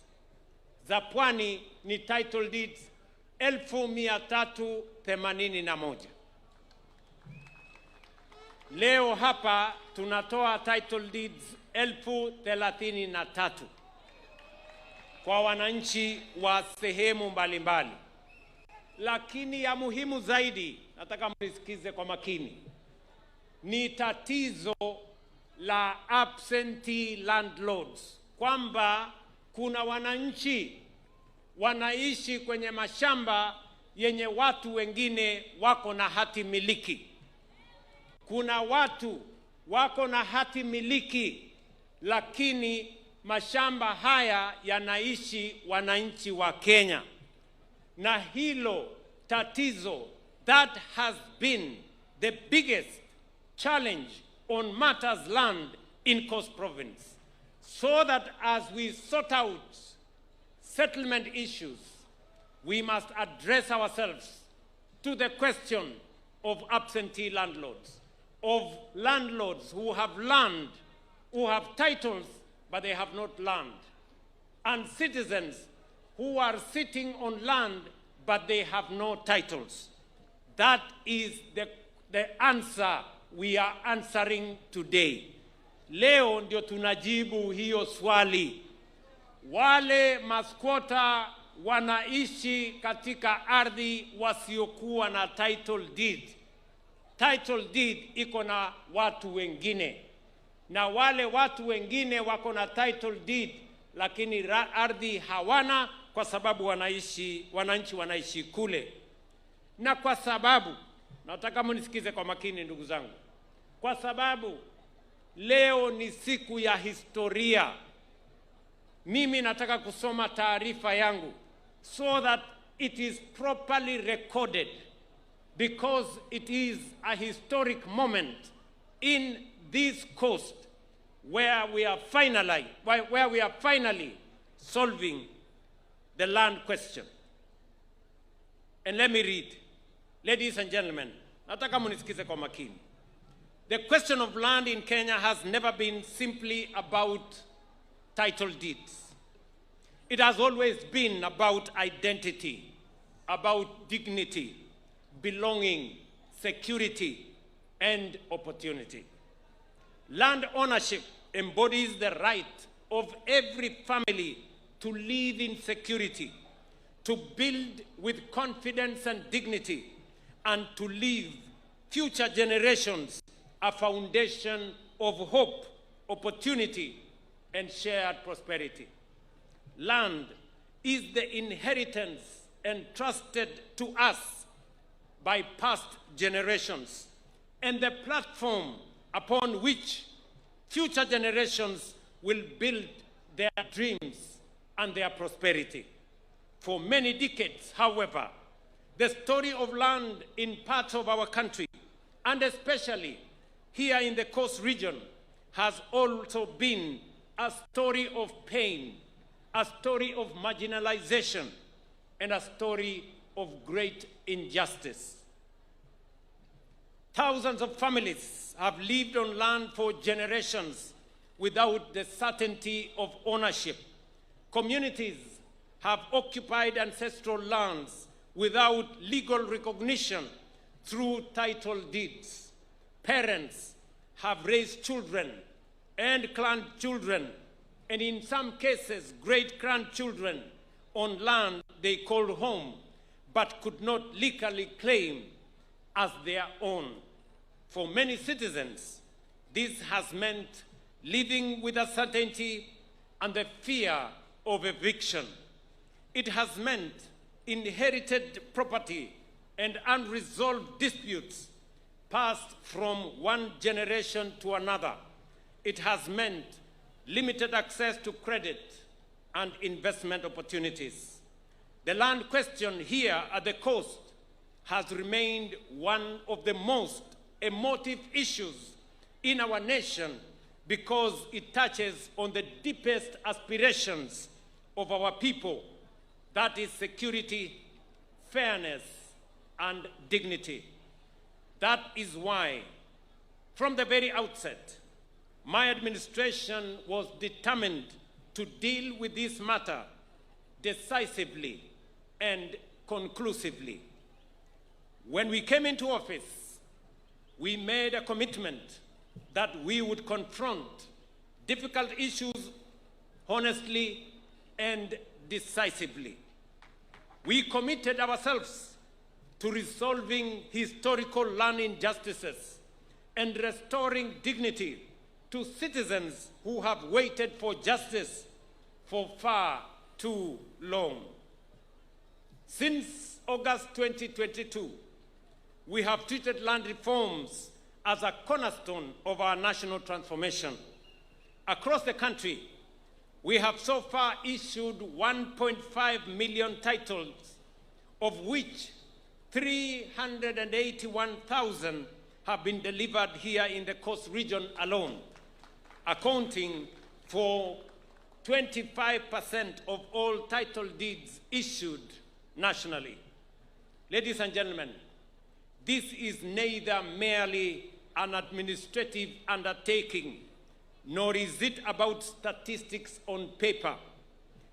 za pwani ni title deeds 381,000. Leo hapa tunatoa title deeds 33,000 kwa wananchi wa sehemu mbalimbali. Lakini ya muhimu zaidi, nataka mnisikize kwa makini, ni tatizo la absentee landlords, kwamba kuna wananchi wanaishi kwenye mashamba yenye watu wengine wako na hati miliki. Kuna watu wako na hati miliki, lakini mashamba haya yanaishi wananchi wa Kenya. Na hilo tatizo, that has been the biggest challenge on matters land in Coast Province. So that as we sort out settlement issues, we must address ourselves to the question of absentee landlords, of landlords who have land, who have titles, but they have not land, and citizens who are sitting on land, but they have no titles. That is the answer we are answering today. Leo ndio tunajibu hiyo swali. Wale maskwota wanaishi katika ardhi wasiokuwa na title deed. Title deed iko na watu wengine. Na wale watu wengine wako na title deed, lakini ardhi hawana kwa sababu wananchi wanaishi kule. Na kwa sababu, nataka mnisikize kwa makini ndugu zangu, kwa sababu leo ni siku ya historia, mimi nataka kusoma taarifa yangu so that it is properly recorded, because it is a historic moment in this coast where we are finally solving the land question. And let me read. Ladies and gentlemen, nataka munisikize kwa makini. The question of land in Kenya has never been simply about title deeds. It has always been about identity, about dignity, belonging, security, and opportunity. Land ownership embodies the right of every family to live in security, to build with confidence and dignity, and to leave future generations a foundation of hope, opportunity, and shared prosperity. Land is the inheritance entrusted to us by past generations and the platform upon which future generations will build their dreams and their prosperity. For many decades, however, the story of land in parts of our country, and especially here in the coast region, has also been a story of pain, a story of marginalization, and a story of great injustice. Thousands of families have lived on land for generations without the certainty of ownership. Communities have occupied ancestral lands without legal recognition through title deeds. Parents have raised children and grandchildren, and in some cases, great-grandchildren, on land they called home, but could not legally claim as their own. For many citizens, this has meant living with uncertainty and the fear of eviction. It has meant inherited property and unresolved disputes passed from one generation to another. It has meant limited access to credit and investment opportunities. The land question here at the coast has remained one of the most emotive issues in our nation because it touches on the deepest aspirations of our people, that is security, fairness, and dignity. That is why, from the very outset, my administration was determined to deal with this matter decisively and conclusively. When we came into office, we made a commitment that we would confront difficult issues honestly and decisively. We committed ourselves to resolving historical land injustices and restoring dignity to citizens who have waited for justice for far too long. Since August 2022, we have treated land reforms as a cornerstone of our national transformation. Across the country, we have so far issued 1.5 million titles, of which 381,000 have been delivered here in the coast region alone, accounting for 25% of all title deeds issued nationally. Ladies and gentlemen, this is neither merely an administrative undertaking, nor is it about statistics on paper.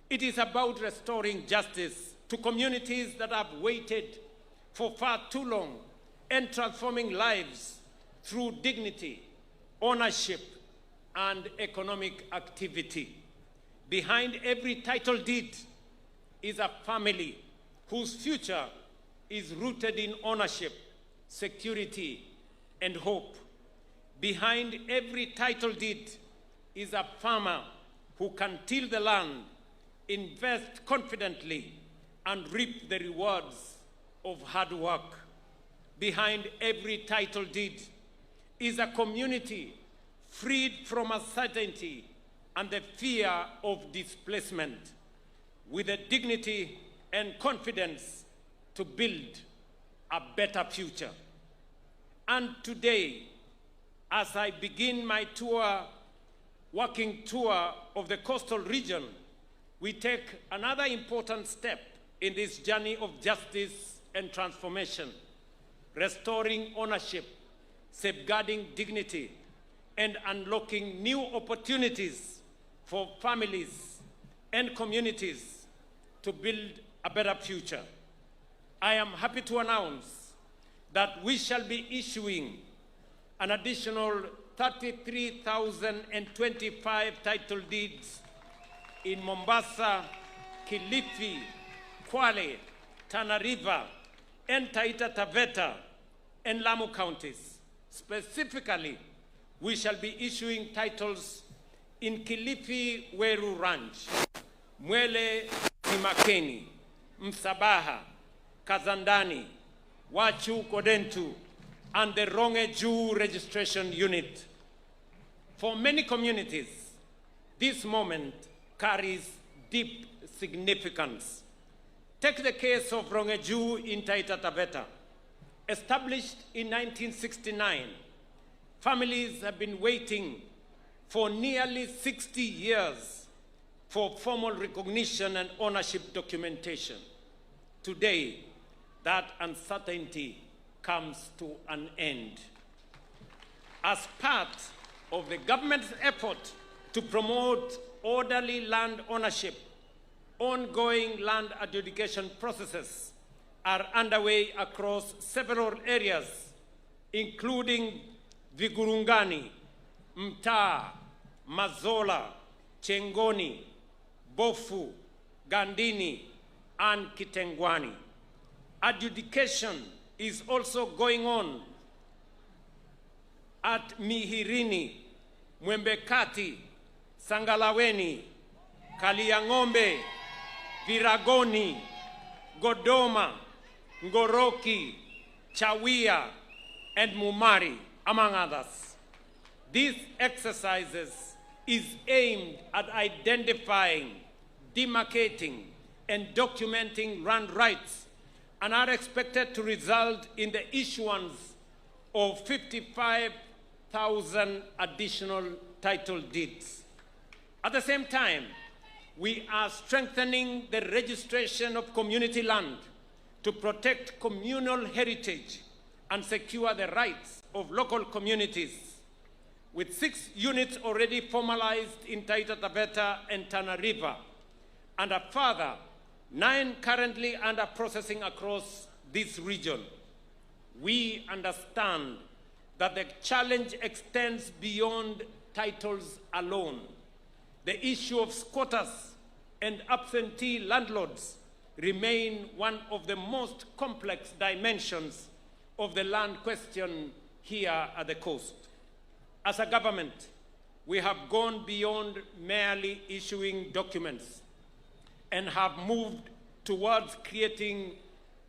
It is about restoring justice to communities that have waited for far too long and transforming lives through dignity, ownership, and economic activity. Behind every title deed is a family whose future is rooted in ownership, security, and hope. Behind every title deed is a farmer who can till the land, invest confidently, and reap the rewards of hard work. Behind every title deed is a community freed from uncertainty and the fear of displacement, with the dignity and confidence to build a better future. And today, as I begin my tour, walking tour of the coastal region, we take another important step in this journey of justice and transformation, restoring ownership, safeguarding dignity, and unlocking new opportunities for families and communities to build a better future. I am happy to announce that we shall be issuing an additional 33,025 title deeds in Mombasa, Kilifi, Kwale, Tana River, and Taita Taveta and Lamu counties. Specifically, we shall be issuing titles in Kilifi Weru Ranch, Mwele Simakeni, Msabaha, Kazandani, Wachu Kodentu, and the Ronge Juu Registration Unit. For many communities, this moment carries deep significance. Take the case of Ronge Juu in Taita Taveta. Established in 1969, families have been waiting for nearly 60 years for formal recognition and ownership documentation. Today, that uncertainty comes to an end. As part of the government's effort to promote orderly land ownership, ongoing land adjudication processes are underway across several areas, including Vigurungani, Mtaa, Mazola, Chengoni, Bofu, Gandini, and Kitengwani. Adjudication is also going on at Mihirini, Mwembekati, Sangalaweni, Kaliang'ombe, Viragoni, Godoma, Ngoroki, Chawia, and Mumari, among others. These exercises is aimed at identifying, demarcating, and documenting land rights, and are expected to result in the issuance of 55,000 additional title deeds. At the same time, we are strengthening the registration of community land to protect communal heritage and secure the rights of local communities. With 6 units already formalized in Taita Taveta and Tana River, and a further 9 currently under processing across this region, we understand that the challenge extends beyond titles alone. The issue of squatters and absentee landlords remain one of the most complex dimensions of the land question here at the coast. As a government, we have gone beyond merely issuing documents and have moved towards creating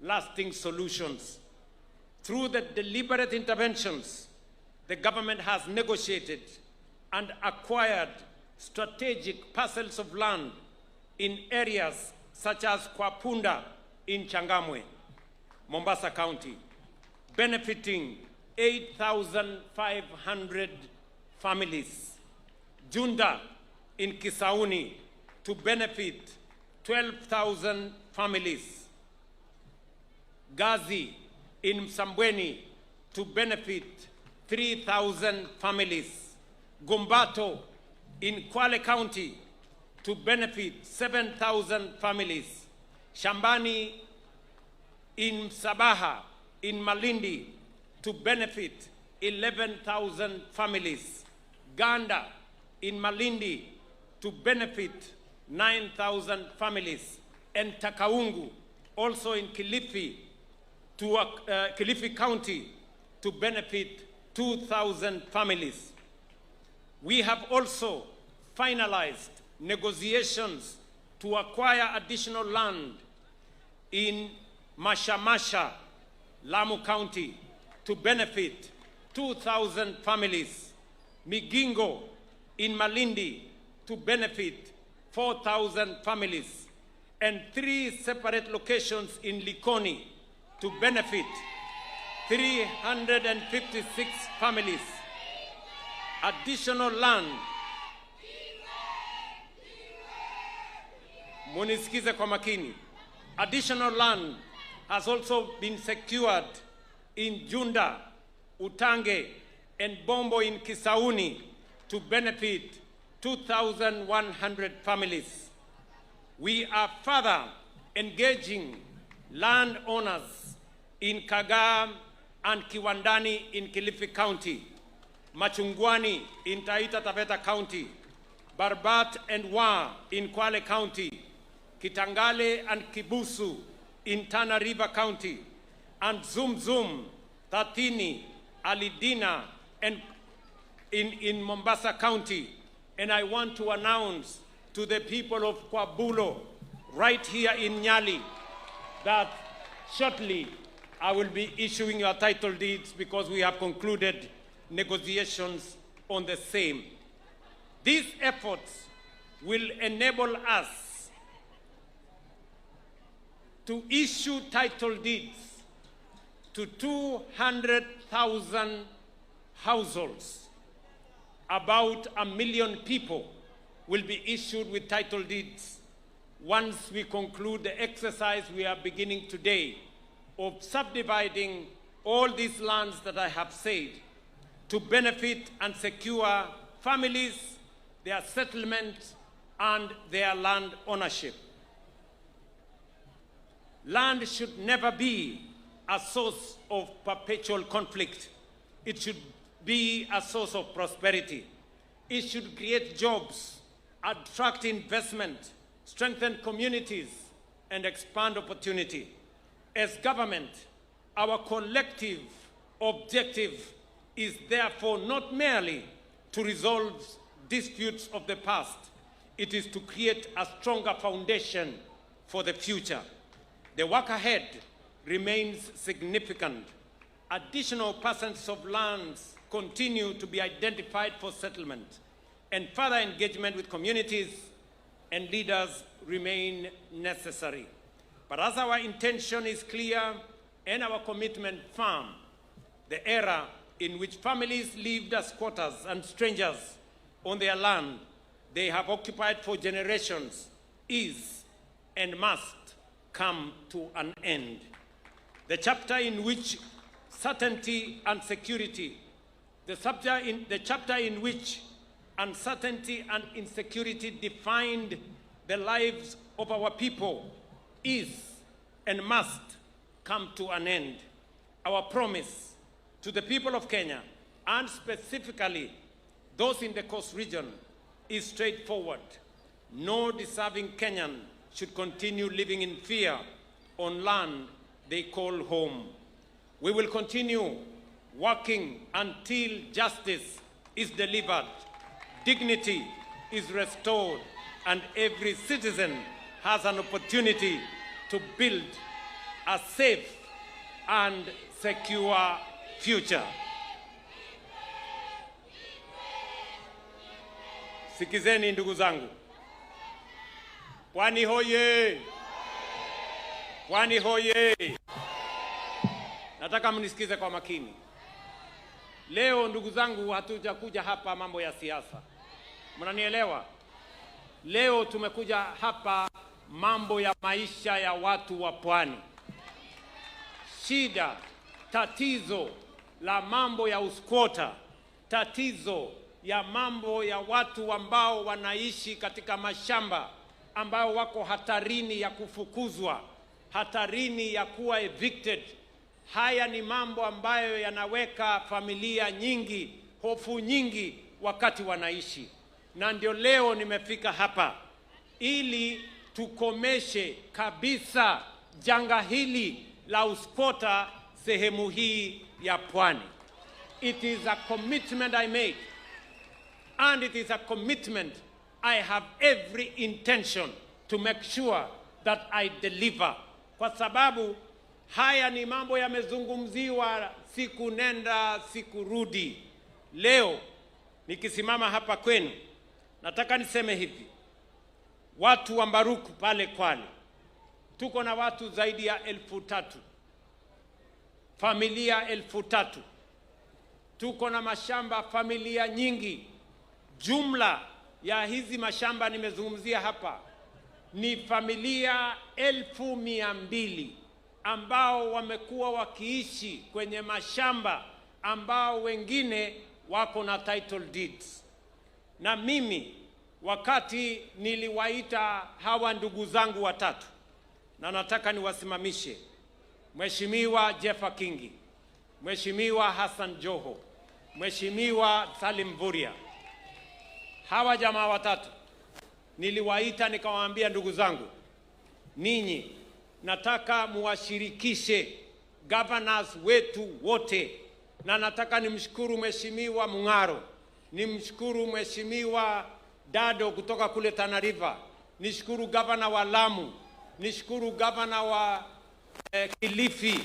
lasting solutions. Through the deliberate interventions, the government has negotiated and acquired strategic parcels of land in areas such as Kwapunda in Changamwe, Mombasa County, benefiting 8,500 families. Junda in Kisauni to benefit 12,000 families. Gazi in Msambweni to benefit 3,000 families. Gombato in Kwale County to benefit 7,000 families. Shambani in Msabaha in Malindi to benefit 11,000 families. Ganda in Malindi to benefit 9,000 families. And Takaungu, also in Kilifi, to Kilifi County, to benefit 2,000 families. We have also finalized negotiations to acquire additional land in Mashamasha, Lamu County, to benefit 2,000 families. Migingo in Malindi to benefit 4,000 families, and 3 separate locations in Likoni to benefit 356 families. Additional land. Munisikize kwa makini. Additional land has also been secured in Junda, Utange, and Bombo in Kisauni to benefit 2,100 families. We are further engaging landowners in Kagaa and Kiwandani in Kilifi County, Machungwani in Taita Taveta County, Barbat and Wa in Kwale County, Kitangale and Kibusu in Tana River County, and Zum Zum, Tatini, Alidina, and in Mombasa County. And I want to announce to the people of Kwabulo, right here in Nyali, that shortly I will be issuing your title deeds because we have concluded negotiations on the same. These efforts will enable us to issue title deeds to 200,000 households. About 1 million people will be issued with title deeds once we conclude the exercise we are beginning today of subdividing all these lands that I have said to benefit and secure families, their settlement, and their land ownership. Land should never be a source of perpetual conflict. It should be a source of prosperity. It should create jobs, attract investment, strengthen communities, and expand opportunity. As government, our collective objective is therefore not merely to resolve disputes of the past, it is to create a stronger foundation for the future. The work ahead remains significant. Additional parcels of lands continue to be identified for settlement, and further engagement with communities and leaders remain necessary. But as our intention is clear and our commitment firm, the era in which families lived as squatters and strangers on their land they have occupied for generations is and must come to an end. The chapter in which certainty and security, the chapter in which uncertainty and insecurity defined the lives of our people is and must come to an end. Our promise to the people of Kenya, and specifically those in the Coast region, is straightforward. No deserving Kenyan should continue living in fear on land they call home. We will continue working until justice is delivered, dignity is restored, and every citizen has an opportunity to build a safe and secure future. Sikizeni ndugu zangu. Pwani hoye! Pwani hoye! Nataka mnisikize kwa makini. Leo ndugu zangu, hatujakuja hapa mambo ya siasa. Mnanielewa? Leo tumekuja hapa mambo ya maisha ya watu wa pwani. Shida, tatizo la mambo ya usquatter, tatizo ya mambo ya watu ambao wanaishi katika mashamba, ambao wako hatarini ya kufukuzwa, hatarini ya kuwa evicted. Haya ni mambo ambayo yanaweka familia nyingi, hofu nyingi wakati wanaishi. Na ndio leo nimefika hapa ili tukomeshe kabisa janga hili la usquatter sehemu hii ya pwani. It is a commitment I made, and it is a commitment I have every intention to make sure that I deliver. Kwa sababu haya ni mambo yamezungumziwa siku nenda siku rudi. Leo nikisimama hapa kwenu, nataka niseme hivi. Watu wa Mbaruku pale Kwale, tuko na watu zaidi ya 3,000. Familia 3,000. Tuko na mashamba familia nyingi. Jumla ya hizi mashamba nimezungumzia hapa ni familia 200,000 ambao wamekuwa wakiishi kwenye mashamba ambao wengine wako na title deeds. Na mimi wakati niliwaita hawa ndugu zangu watatu, na nataka niwasimamishe, Mheshimiwa Jeffa Kingi, Mheshimiwa Hassan Joho, Mheshimiwa Salim Mvurya. Hawa jamaa watatu niliwaita nikawaambia, ndugu zangu, ninyi nataka muwashirikishe governors wetu wote. Na nataka nimshukuru Mheshimiwa Mung'aro, nimshukuru Mheshimiwa Dado kutoka kule Tana River, nishukuru governor wa Lamu, nishukuru governor wa Kilifi,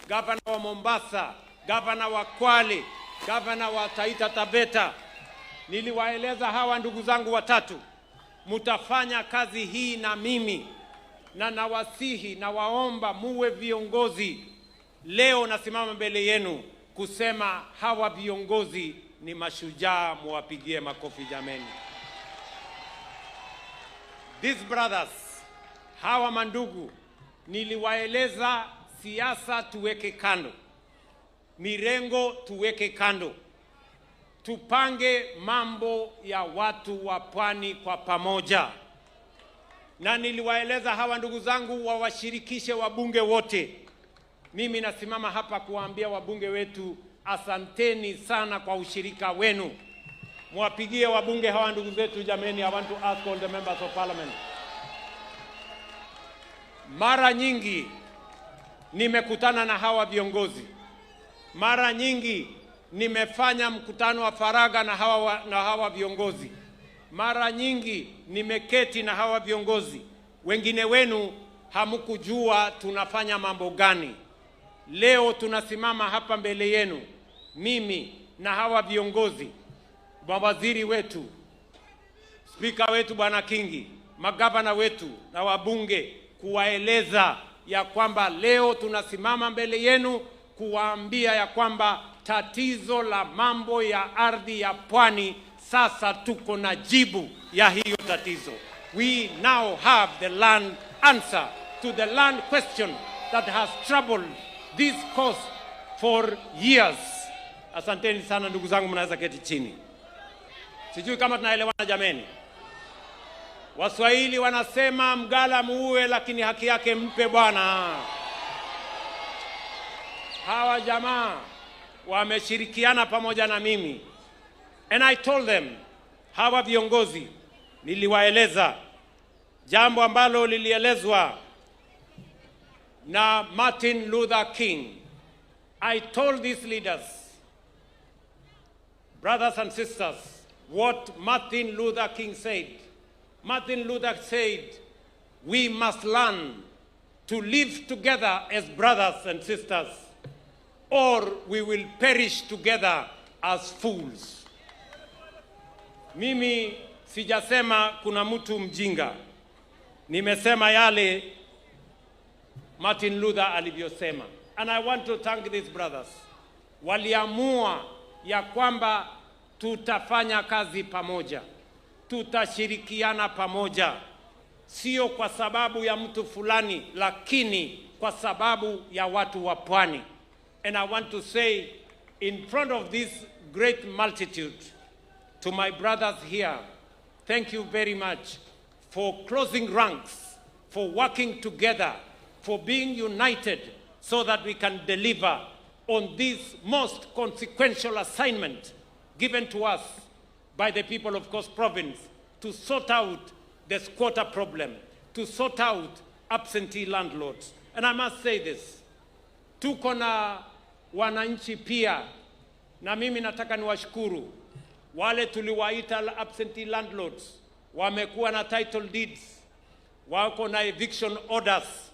gavana wa Mombasa, gavana wa Kwale, gavana wa Taita Taveta. Niliwaeleza hawa ndugu zangu watatu, mutafanya kazi hii na mimi, na nawasihi na waomba muwe viongozi. Leo nasimama mbele yenu kusema hawa viongozi ni mashujaa, muwapigie makofi jameni. These brothers, hawa mandugu, niliwaeleza siasa tuweke kando, mirengo tuweke kando, tupange mambo ya watu wa pwani kwa pamoja. Na niliwaeleza hawa ndugu zangu wawashirikishe wabunge wote. Mimi nasimama hapa kuwaambia wabunge wetu asanteni sana kwa ushirika wenu. Mwapigie wabunge hawa ndugu zetu jameni. I want to ask all the members of parliament. Mara nyingi nimekutana na hawa viongozi. Mara nyingi nimefanya mkutano wa faragha na hawa viongozi. Mara nyingi nimeketi na hawa viongozi. Wengine wenu hamkujua tunafanya mambo gani. Leo tunasimama hapa mbele yenu, mimi na hawa viongozi, mawaziri wetu, spika wetu Bwana Kingi, magavana wetu na wabunge, kuwaeleza ya kwamba leo tunasimama mbele yenu kuwaambia ya kwamba tatizo la mambo ya ardhi ya pwani sasa tuko na jibu ya hiyo tatizo. We now have the land answer to the land question that has troubled this coast for years. Asanteni sana ndugu zangu, mnaweza keti chini. Sijui kama tunaelewana jameni. Waswahili wanasema mgala muue lakini haki yake mpe bwana. Hawa jamaa wameshirikiana pamoja na mimi. And I told them, hawa viongozi niliwaeleza jambo ambalo lilielezwa na Martin Luther King. I told these leaders, brothers and sisters, what Martin Luther King said. Martin Luther said, we must learn to live together as brothers and sisters, or we will perish together as fools. Mimi sijasema kuna mtu mjinga. Nimesema yale Martin Luther alivyosema. And I want to thank these brothers. Waliamua ya kwamba tutafanya kazi pamoja, tutashirikiana pamoja, sio kwa sababu ya mtu fulani, lakini kwa sababu ya watu wa pwani. And I want to say in front of this great multitude, to my brothers here, thank you very much for closing ranks, for working together, for being united so that we can deliver on this most consequential assignment given to us by the people of Coast Province to sort out the squatter problem, to sort out absentee landlords. And I must say this, tuko na wananchi pia, na mimi nataka niwashukuru wale tuliwaita absentee landlords, wamekuwa na title deeds, wako na eviction orders,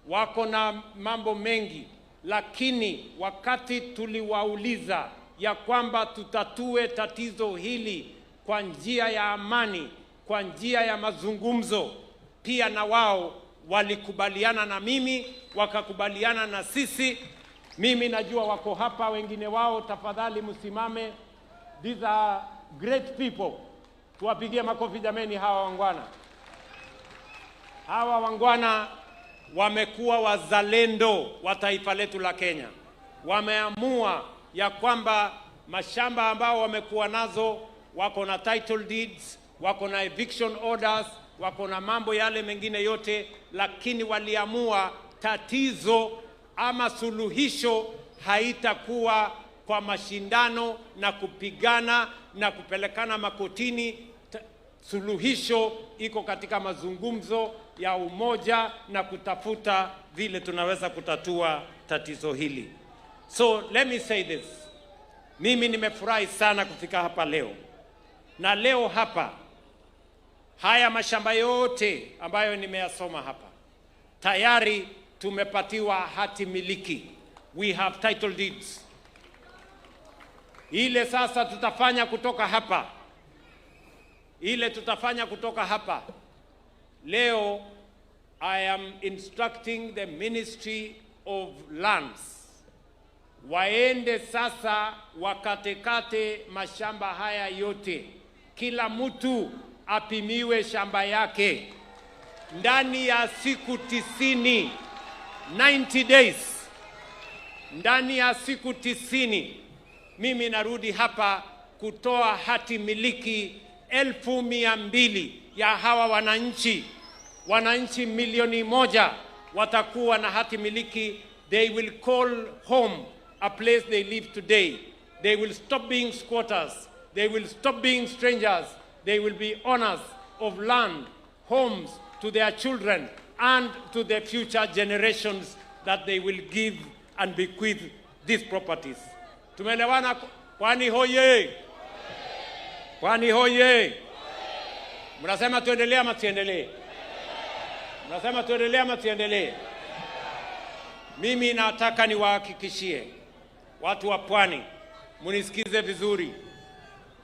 wako na mambo mengi, lakini wakati tuliwauliza ya kwamba tutatue tatizo hili kwa njia ya amani, kwa njia ya mazungumzo, pia na wao walikubaliana na mimi, wakakubaliana na sisi. Mimi najua wako hapa wengine wao, tafadhali msimame. These are great people. Tuwapigie makofi jameni hawa wangwana. Hawa wangwana wamekuwa wazalendo wa taifa letu la Kenya. Wameamua ya kwamba mashamba ambao wamekuwa nazo, wako na title deeds, wako na eviction orders, wako na mambo yale mengine yote, lakini waliamua tatizo ama suluhisho haitakuwa kwa mashindano na kupigana na kupelekana makotini. Suluhisho iko katika mazungumzo ya umoja na kutafuta vile tunaweza kutatua tatizo hili. So let me say this. Mimi nimefurahi sana kufika hapa leo. Na leo hapa, haya mashamba yote ambayo nimeyasoma hapa, tayari tumepatiwa hati miliki. We have title deeds. Ile sasa tutafanya kutoka hapa. Ile tutafanya kutoka hapa. Leo I am instructing the Ministry of Lands waende sasa wakatekate mashamba haya yote. Kila mtu apimiwe shamba yake ndani ya siku 90, 90 days. Ndani ya siku 90 mimi narudi hapa kutoa hati miliki 200,000 ya hawa wananchi. Wananchi 1,000,000 watakuwa na hati miliki. They will call home a place they live today. They will stop being squatters. They will stop being strangers. They will be owners of land, homes to their children and to the future generations that they will give and bequeath these properties. Tumeelewana? Pwani hoye! Pwani hoye! Mnasema tuendelee ama tuendelee? Mnasema tuendelee ama tuendelee? Mimi nataka niwahakikishie watu wa Pwani, munisikize vizuri.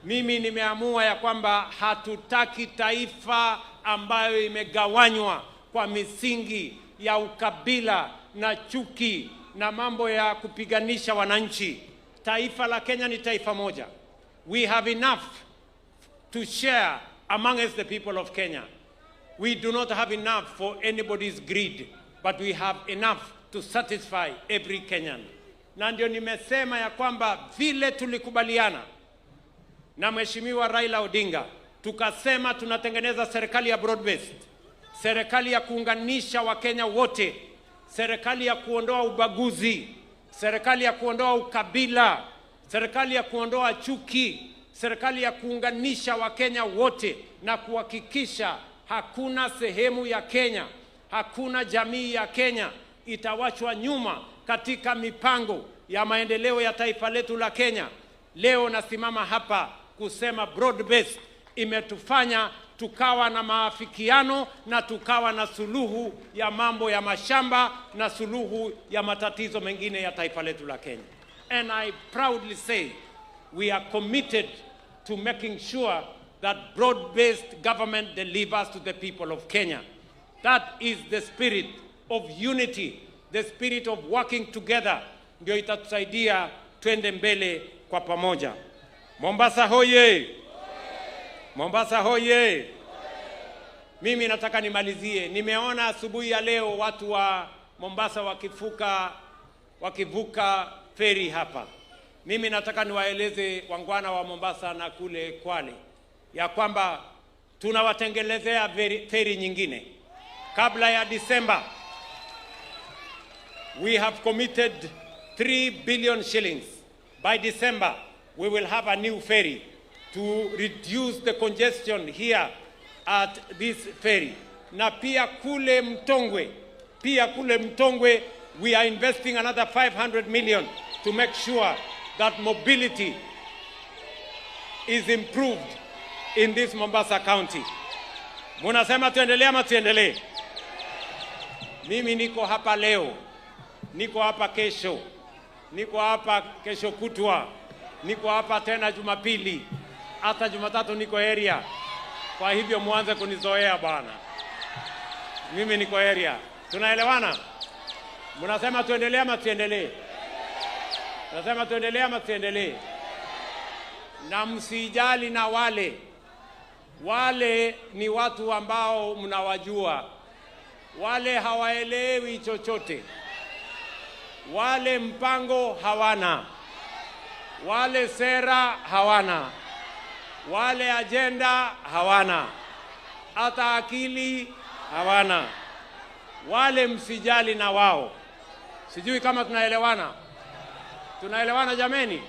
Mimi nimeamua ya kwamba hatutaki taifa ambayo imegawanywa kwa misingi ya ukabila na chuki na mambo ya kupiganisha wananchi. Taifa la Kenya ni taifa moja. We have enough to share amongst the people of Kenya. We do not have enough for anybody's greed, but we have enough to satisfy every Kenyan. Na ndio nimesema ya kwamba vile tulikubaliana na Mheshimiwa Raila Odinga, tukasema tunatengeneza serikali ya broad-based, serikali ya kuunganisha Wakenya wote, serikali ya kuondoa ubaguzi, serikali ya kuondoa ukabila, serikali ya kuondoa chuki, serikali ya kuunganisha Wakenya wote na kuhakikisha hakuna sehemu ya Kenya, hakuna jamii ya Kenya itawachwa nyuma katika mipango ya maendeleo ya taifa letu la Kenya. Leo nasimama hapa kusema broad-based imetufanya tukawa na maafikiano na tukawa na suluhu ya mambo ya mashamba na suluhu ya matatizo mengine ya taifa letu la Kenya. And I proudly say we are committed to making sure that broad-based government delivers to the people of Kenya. That is the spirit of unity, the spirit of working together. Ndio itatusaidia twende mbele kwa pamoja. Mombasa hoye! Mombasa hoye! Mimi nataka nimalizie. Nimeona asubuhi ya leo watu wa Mombasa wakivuka feri hapa. Mimi nataka niwaeleze wangwana wa Mombasa na kule Kwale ya kwamba tunawatengenezea feri nyingine kabla ya December. We have committed 3 billion shillings. By December, we will have a new ferry to reduce the congestion here at this ferry. Na pia kule Mtongwe, we are investing another 500 million to make sure that mobility is improved in this Mombasa County. Munasema tuendelee ama tuendelee? Mimi niko hapa leo, niko hapa kesho, niko hapa kesho kutwa, niko hapa tena Jumapili, hata Jumatatu niko area. Kwa hivyo muanze kunizoea bwana. Mimi niko area. Tunaelewana? Mnasema tuendelee ama tuendelee? Nasema tuendelee ama tuendelee? Na msijali na wale. Wale ni watu ambao mnawajua. Wale hawaelewi chochote. Wale mpango hawana. Wale sera hawana. Wale agenda hawana. Hata akili hawana. Wale msijali na wao. Sijui kama tunaelewana. Tunaelewana jameni?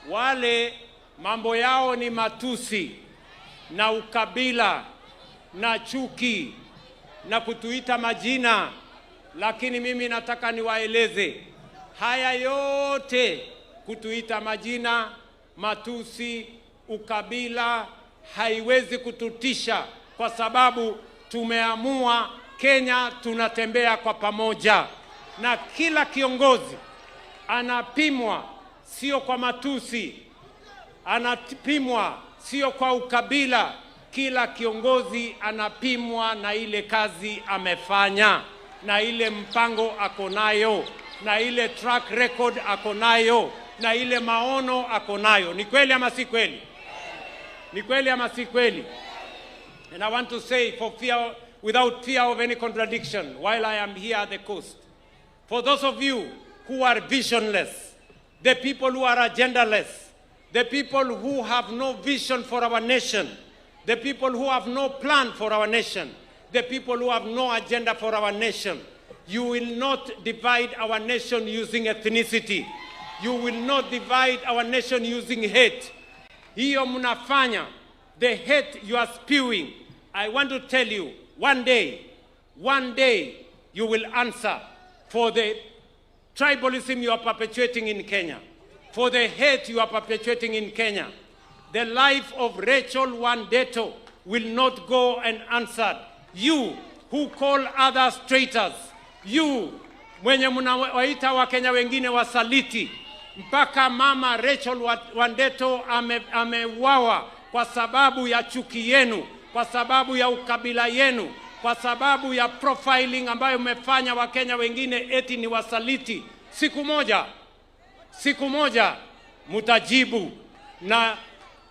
Wale mambo yao ni matusi na ukabila na chuki na kutuita majina. Lakini mimi nataka niwaeleze haya yote, kutuita majina, matusi, ukabila, haiwezi kututisha, kwa sababu tumeamua Kenya tunatembea kwa pamoja. Na kila kiongozi anapimwa sio kwa matusi, anapimwa sio kwa ukabila. Kila kiongozi anapimwa na ile kazi amefanya, na ile mpango ako nayo, na ile track record ako nayo, na ile maono ako nayo. Ni kweli ama si kweli? Ni kweli ama si kweli? And I want to say, without fear of any contradiction, while I am here at the coast, for those of you who are visionless, the people who are agendaless, the people who have no vision for our nation, the people who have no plan for our nation, the people who have no agenda for our nation, you will not divide our nation using ethnicity. You will not divide our nation using hate. Hiyo mnafanya, the hate you are spewing, I want to tell you, one day you will answer for the tribalism you are perpetuating in Kenya, for the hate you are perpetuating in Kenya. The life of Rachel Wandeto will not go unanswered. You who call others traitors, you mwenye mnawaita Wakenya wengine wasaliti, mpaka mama Rachel Wandeto ameuawa kwa sababu ya chuki yenu, kwa sababu ya ukabila yenu, kwa sababu ya profiling ambayo mmefanya Wakenya wengine eti ni wasaliti. Siku moja mtajibu. Na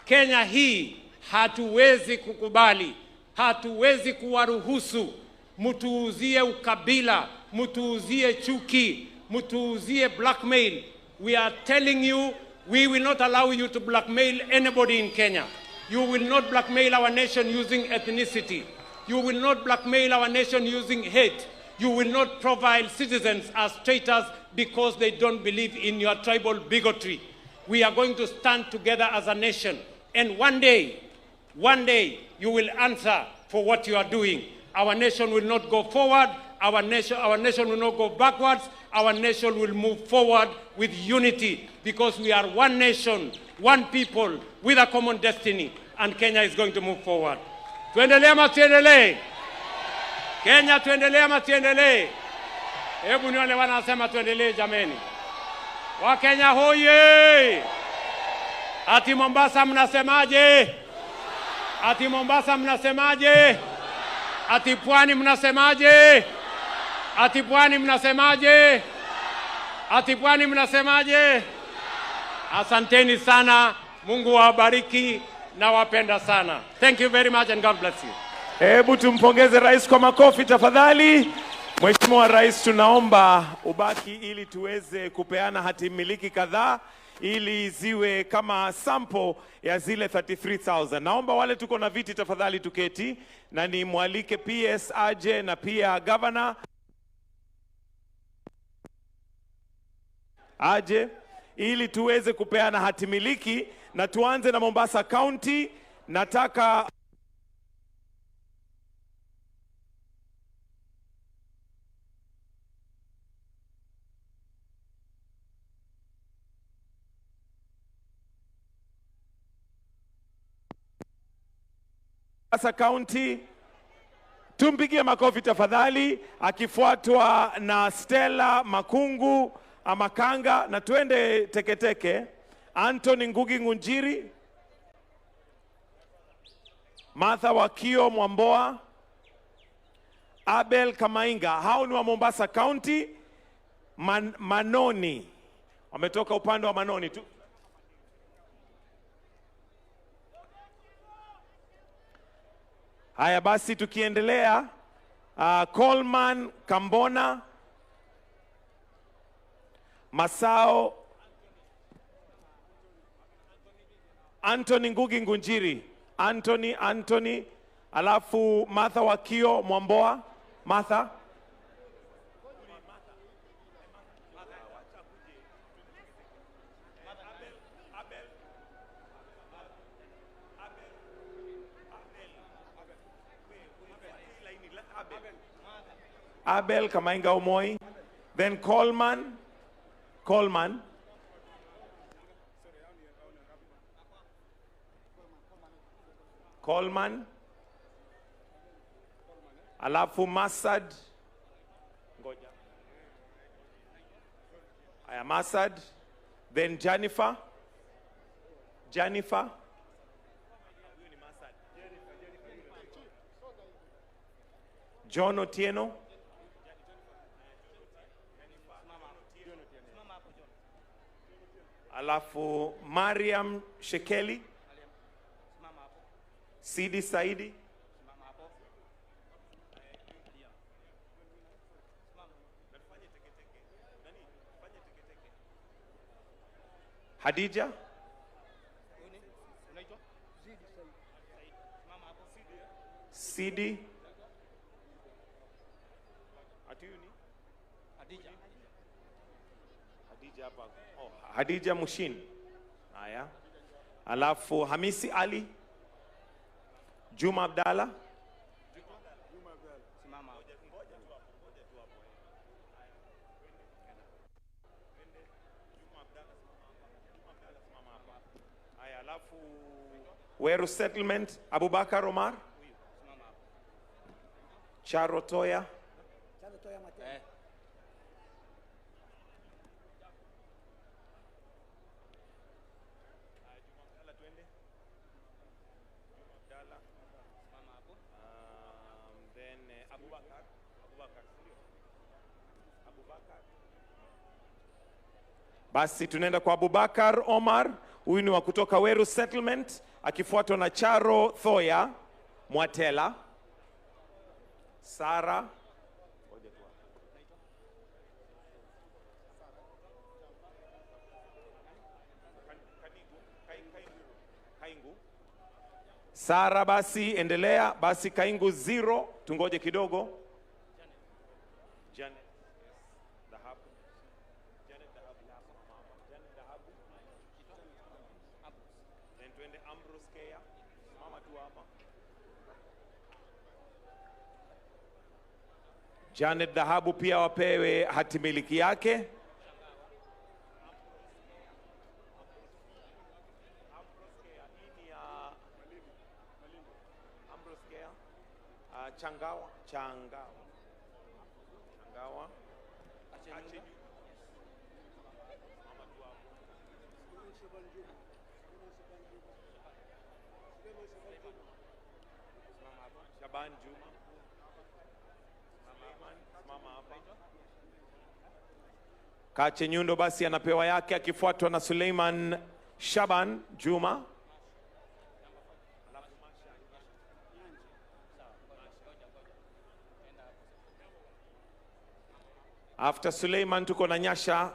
Kenya hii hatuwezi kukubali, hatuwezi kuwaruhusu mtuuzie ukabila, mtuuzie chuki, mtuuzie blackmail. We are telling you, we will not allow you to blackmail anybody in Kenya. You will not blackmail our nation using ethnicity. You will not blackmail our nation using hate. You will not profile citizens as traitors because they don't believe in your tribal bigotry. We are going to stand together as a nation. And one day, you will answer for what you are doing. Our nation will not go forward. Our nation will not go backwards. Our nation will move forward with unity because we are one nation, one people with a common destiny, and Kenya is going to move forward. Tuendelee ama tuendelee? Kenya tuendelee ama tuendelee? Hebu nione wanasema tuendelee jameni. Wakenya hoye! Ati Mombasa mnasemaje? Ati Mombasa mnasemaje? Ati Pwani mnasemaje? Ati Pwani mnasemaje? Ati Pwani mnasemaje? Asanteni sana. Mungu awabariki na wapenda sana. Thank you very much and God bless you. Hebu tumpongeze rais kwa makofi tafadhali. Mheshimiwa Rais, tunaomba ubaki ili tuweze kupeana hati miliki kadhaa ili ziwe kama sample ya zile 33,000. Naomba wale tuko na viti tafadhali tuketi, na ni mwalike PS aje na pia governor aje ili tuweze kupeana hati miliki. Na tuanze na Mombasa County. Nataka Mombasa County tumpigie makofi tafadhali, akifuatwa na Stella Makungu Amakanga, na tuende teketeke. Anthony Ngugi Ngunjiri, Martha Wakio Mwamboa, Abel Kamainga. Hao ni wa Mombasa County. Manoni, wametoka upande wa Manoni tu. Haya basi, tukiendelea, Coleman Kambona, Masao, Anthony Ngugi Ngunjiri, Anthony, alafu Martha Wakio Mwamboa, Martha. Abel Kamainga Omoi, then Coleman. Coleman, alafu Masad, ngoja. Haya, Masad, then Jennifer. Jennifer. John Otieno. Alafu Mariam Shekeli. Sidi Saidi. Hadija. Sidi. Hadija hapa. Oh, Hadija Mushin. Haya. Alafu Hamisi Ali. Juma Abdalla. Haya, alafu Weru Settlement, Abubakar Omar. Charo Toya. Basi tunaenda kwa Abubakar Omar, huyu ni wa kutoka Weru Settlement, akifuatwa na Charo Thoya Mwatela, Sara Sara, basi endelea basi, Kaingu 0, tungoje kidogo. Janet, yes. Dhahabu. Janet Dhahabu. Janet Dhahabu. Then tuende Ambrose Kea. Mama tu hapa. Janet Dhahabu pia wapewe hatimiliki yake. Changawa, Changawa, Changawa, Shaban Juma, mama hapa. Kache Nyundo basi anapewa yake akifuatwa na Suleiman Shaban Juma. After Suleiman tuko na Nyasha.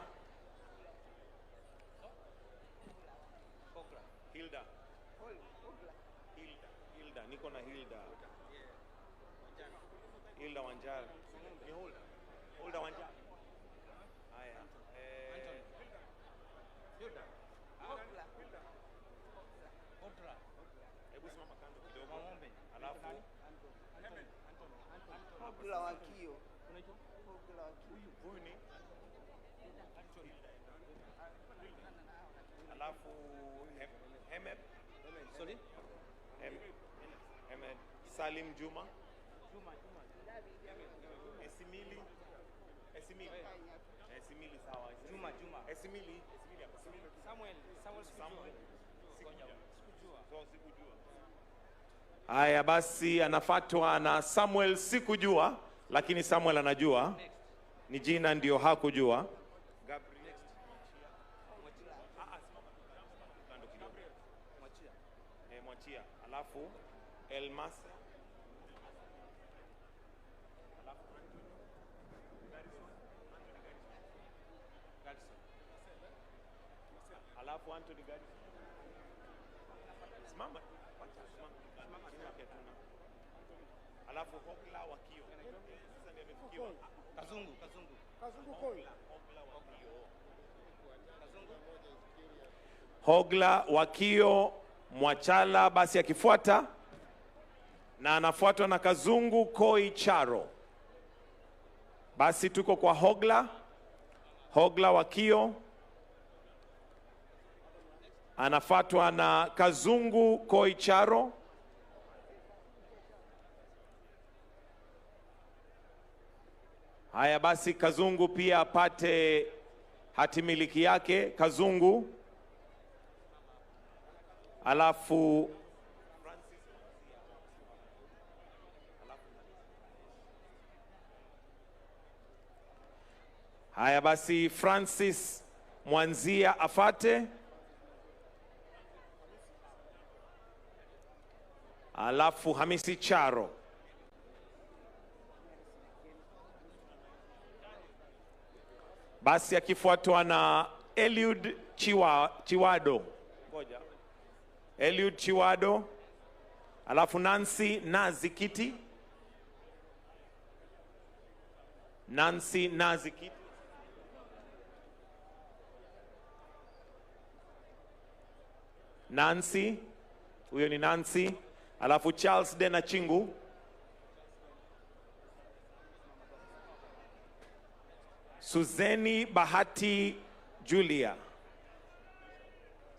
Hilda. Hilda, Hilda, niko na Hilda. Hilda Wanjala. Ni Hilda. Hilda Wanjala. Haya. Hilda. Hilda. Hebu simama kando kidogo. Alafu Hogla Wakio. Huyu ni alafu Hemed. Sorry? Hemed Salim Juma. Esimili. Esimili. Esimili sawa. Juma Juma. Esimili. Samuel. Samuel Samuel. Sikujua. Sikujua. Haya basi anafuatwa na Samuel Sikujua, lakini Samuel anajua. Ni jina ndio hakujua. Gabriel. Mwachia. Alafu Elmas. Alafu Alafu Anthony Garrison. Simama. Simama. Alafu Hogla Wakio. Sasa ndiye amefikiwa. Kazungu, Kazungu. Kazungu Koi. Hogla Wakio Mwachala basi akifuata na anafuatwa na Kazungu Koi Charo. Basi tuko kwa Hogla. Hogla Wakio anafuatwa na Kazungu Koi Charo. Haya basi Kazungu pia apate hatimiliki yake Kazungu, alafu haya basi Francis Mwanzia afate, alafu Hamisi Charo. Basi akifuatwa na Eliud Chiwado. Eliud Chiwado, alafu Nancy Nazikiti. Nancy Nazikiti. Nancy, huyo ni Nancy, alafu Charles Dena Chingu. Suzeni Bahati Julia.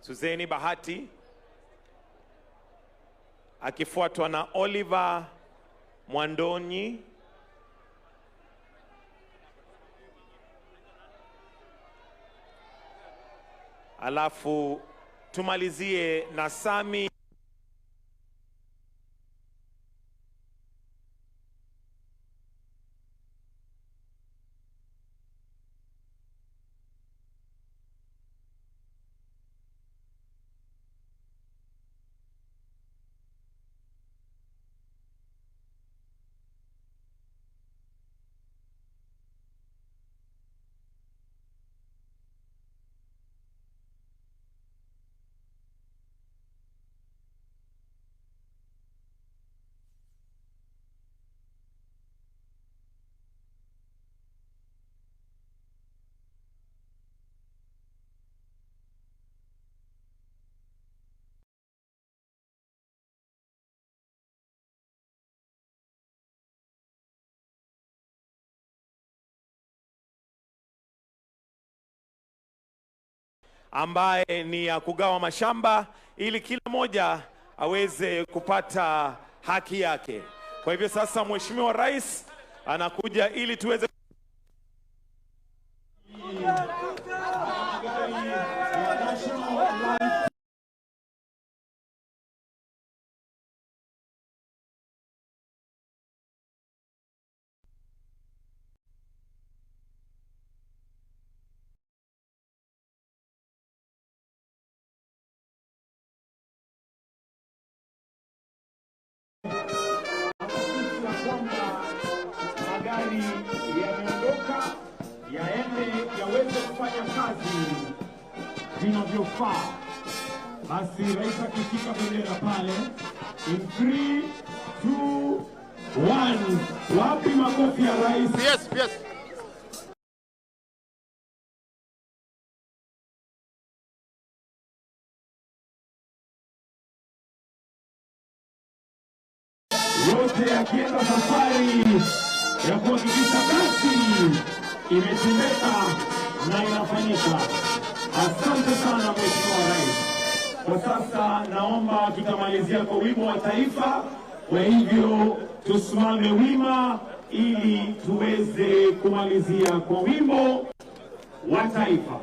Suzeni Bahati akifuatwa na Oliver Mwandonyi. Alafu tumalizie na Sami ambaye ni ya kugawa mashamba ili kila moja aweze kupata haki yake. Kwa hivyo sasa Mheshimiwa Rais anakuja ili tuweze magari yameondoka yaende yaweze kufanya kazi vinavyofaa. Basi rais akishika bendera pale, in 3, 2, 1, wapi makofi ya rais? Yes, yes. Yote yakienda safari ya kuhakikisha kazi imetendeka na inafanyika. Asante sana Mheshimiwa Rais. Kwa sasa naomba tutamalizia kwa wimbo wa taifa. Kwa hivyo tusimame wima ili tuweze kumalizia kwa wimbo wa taifa.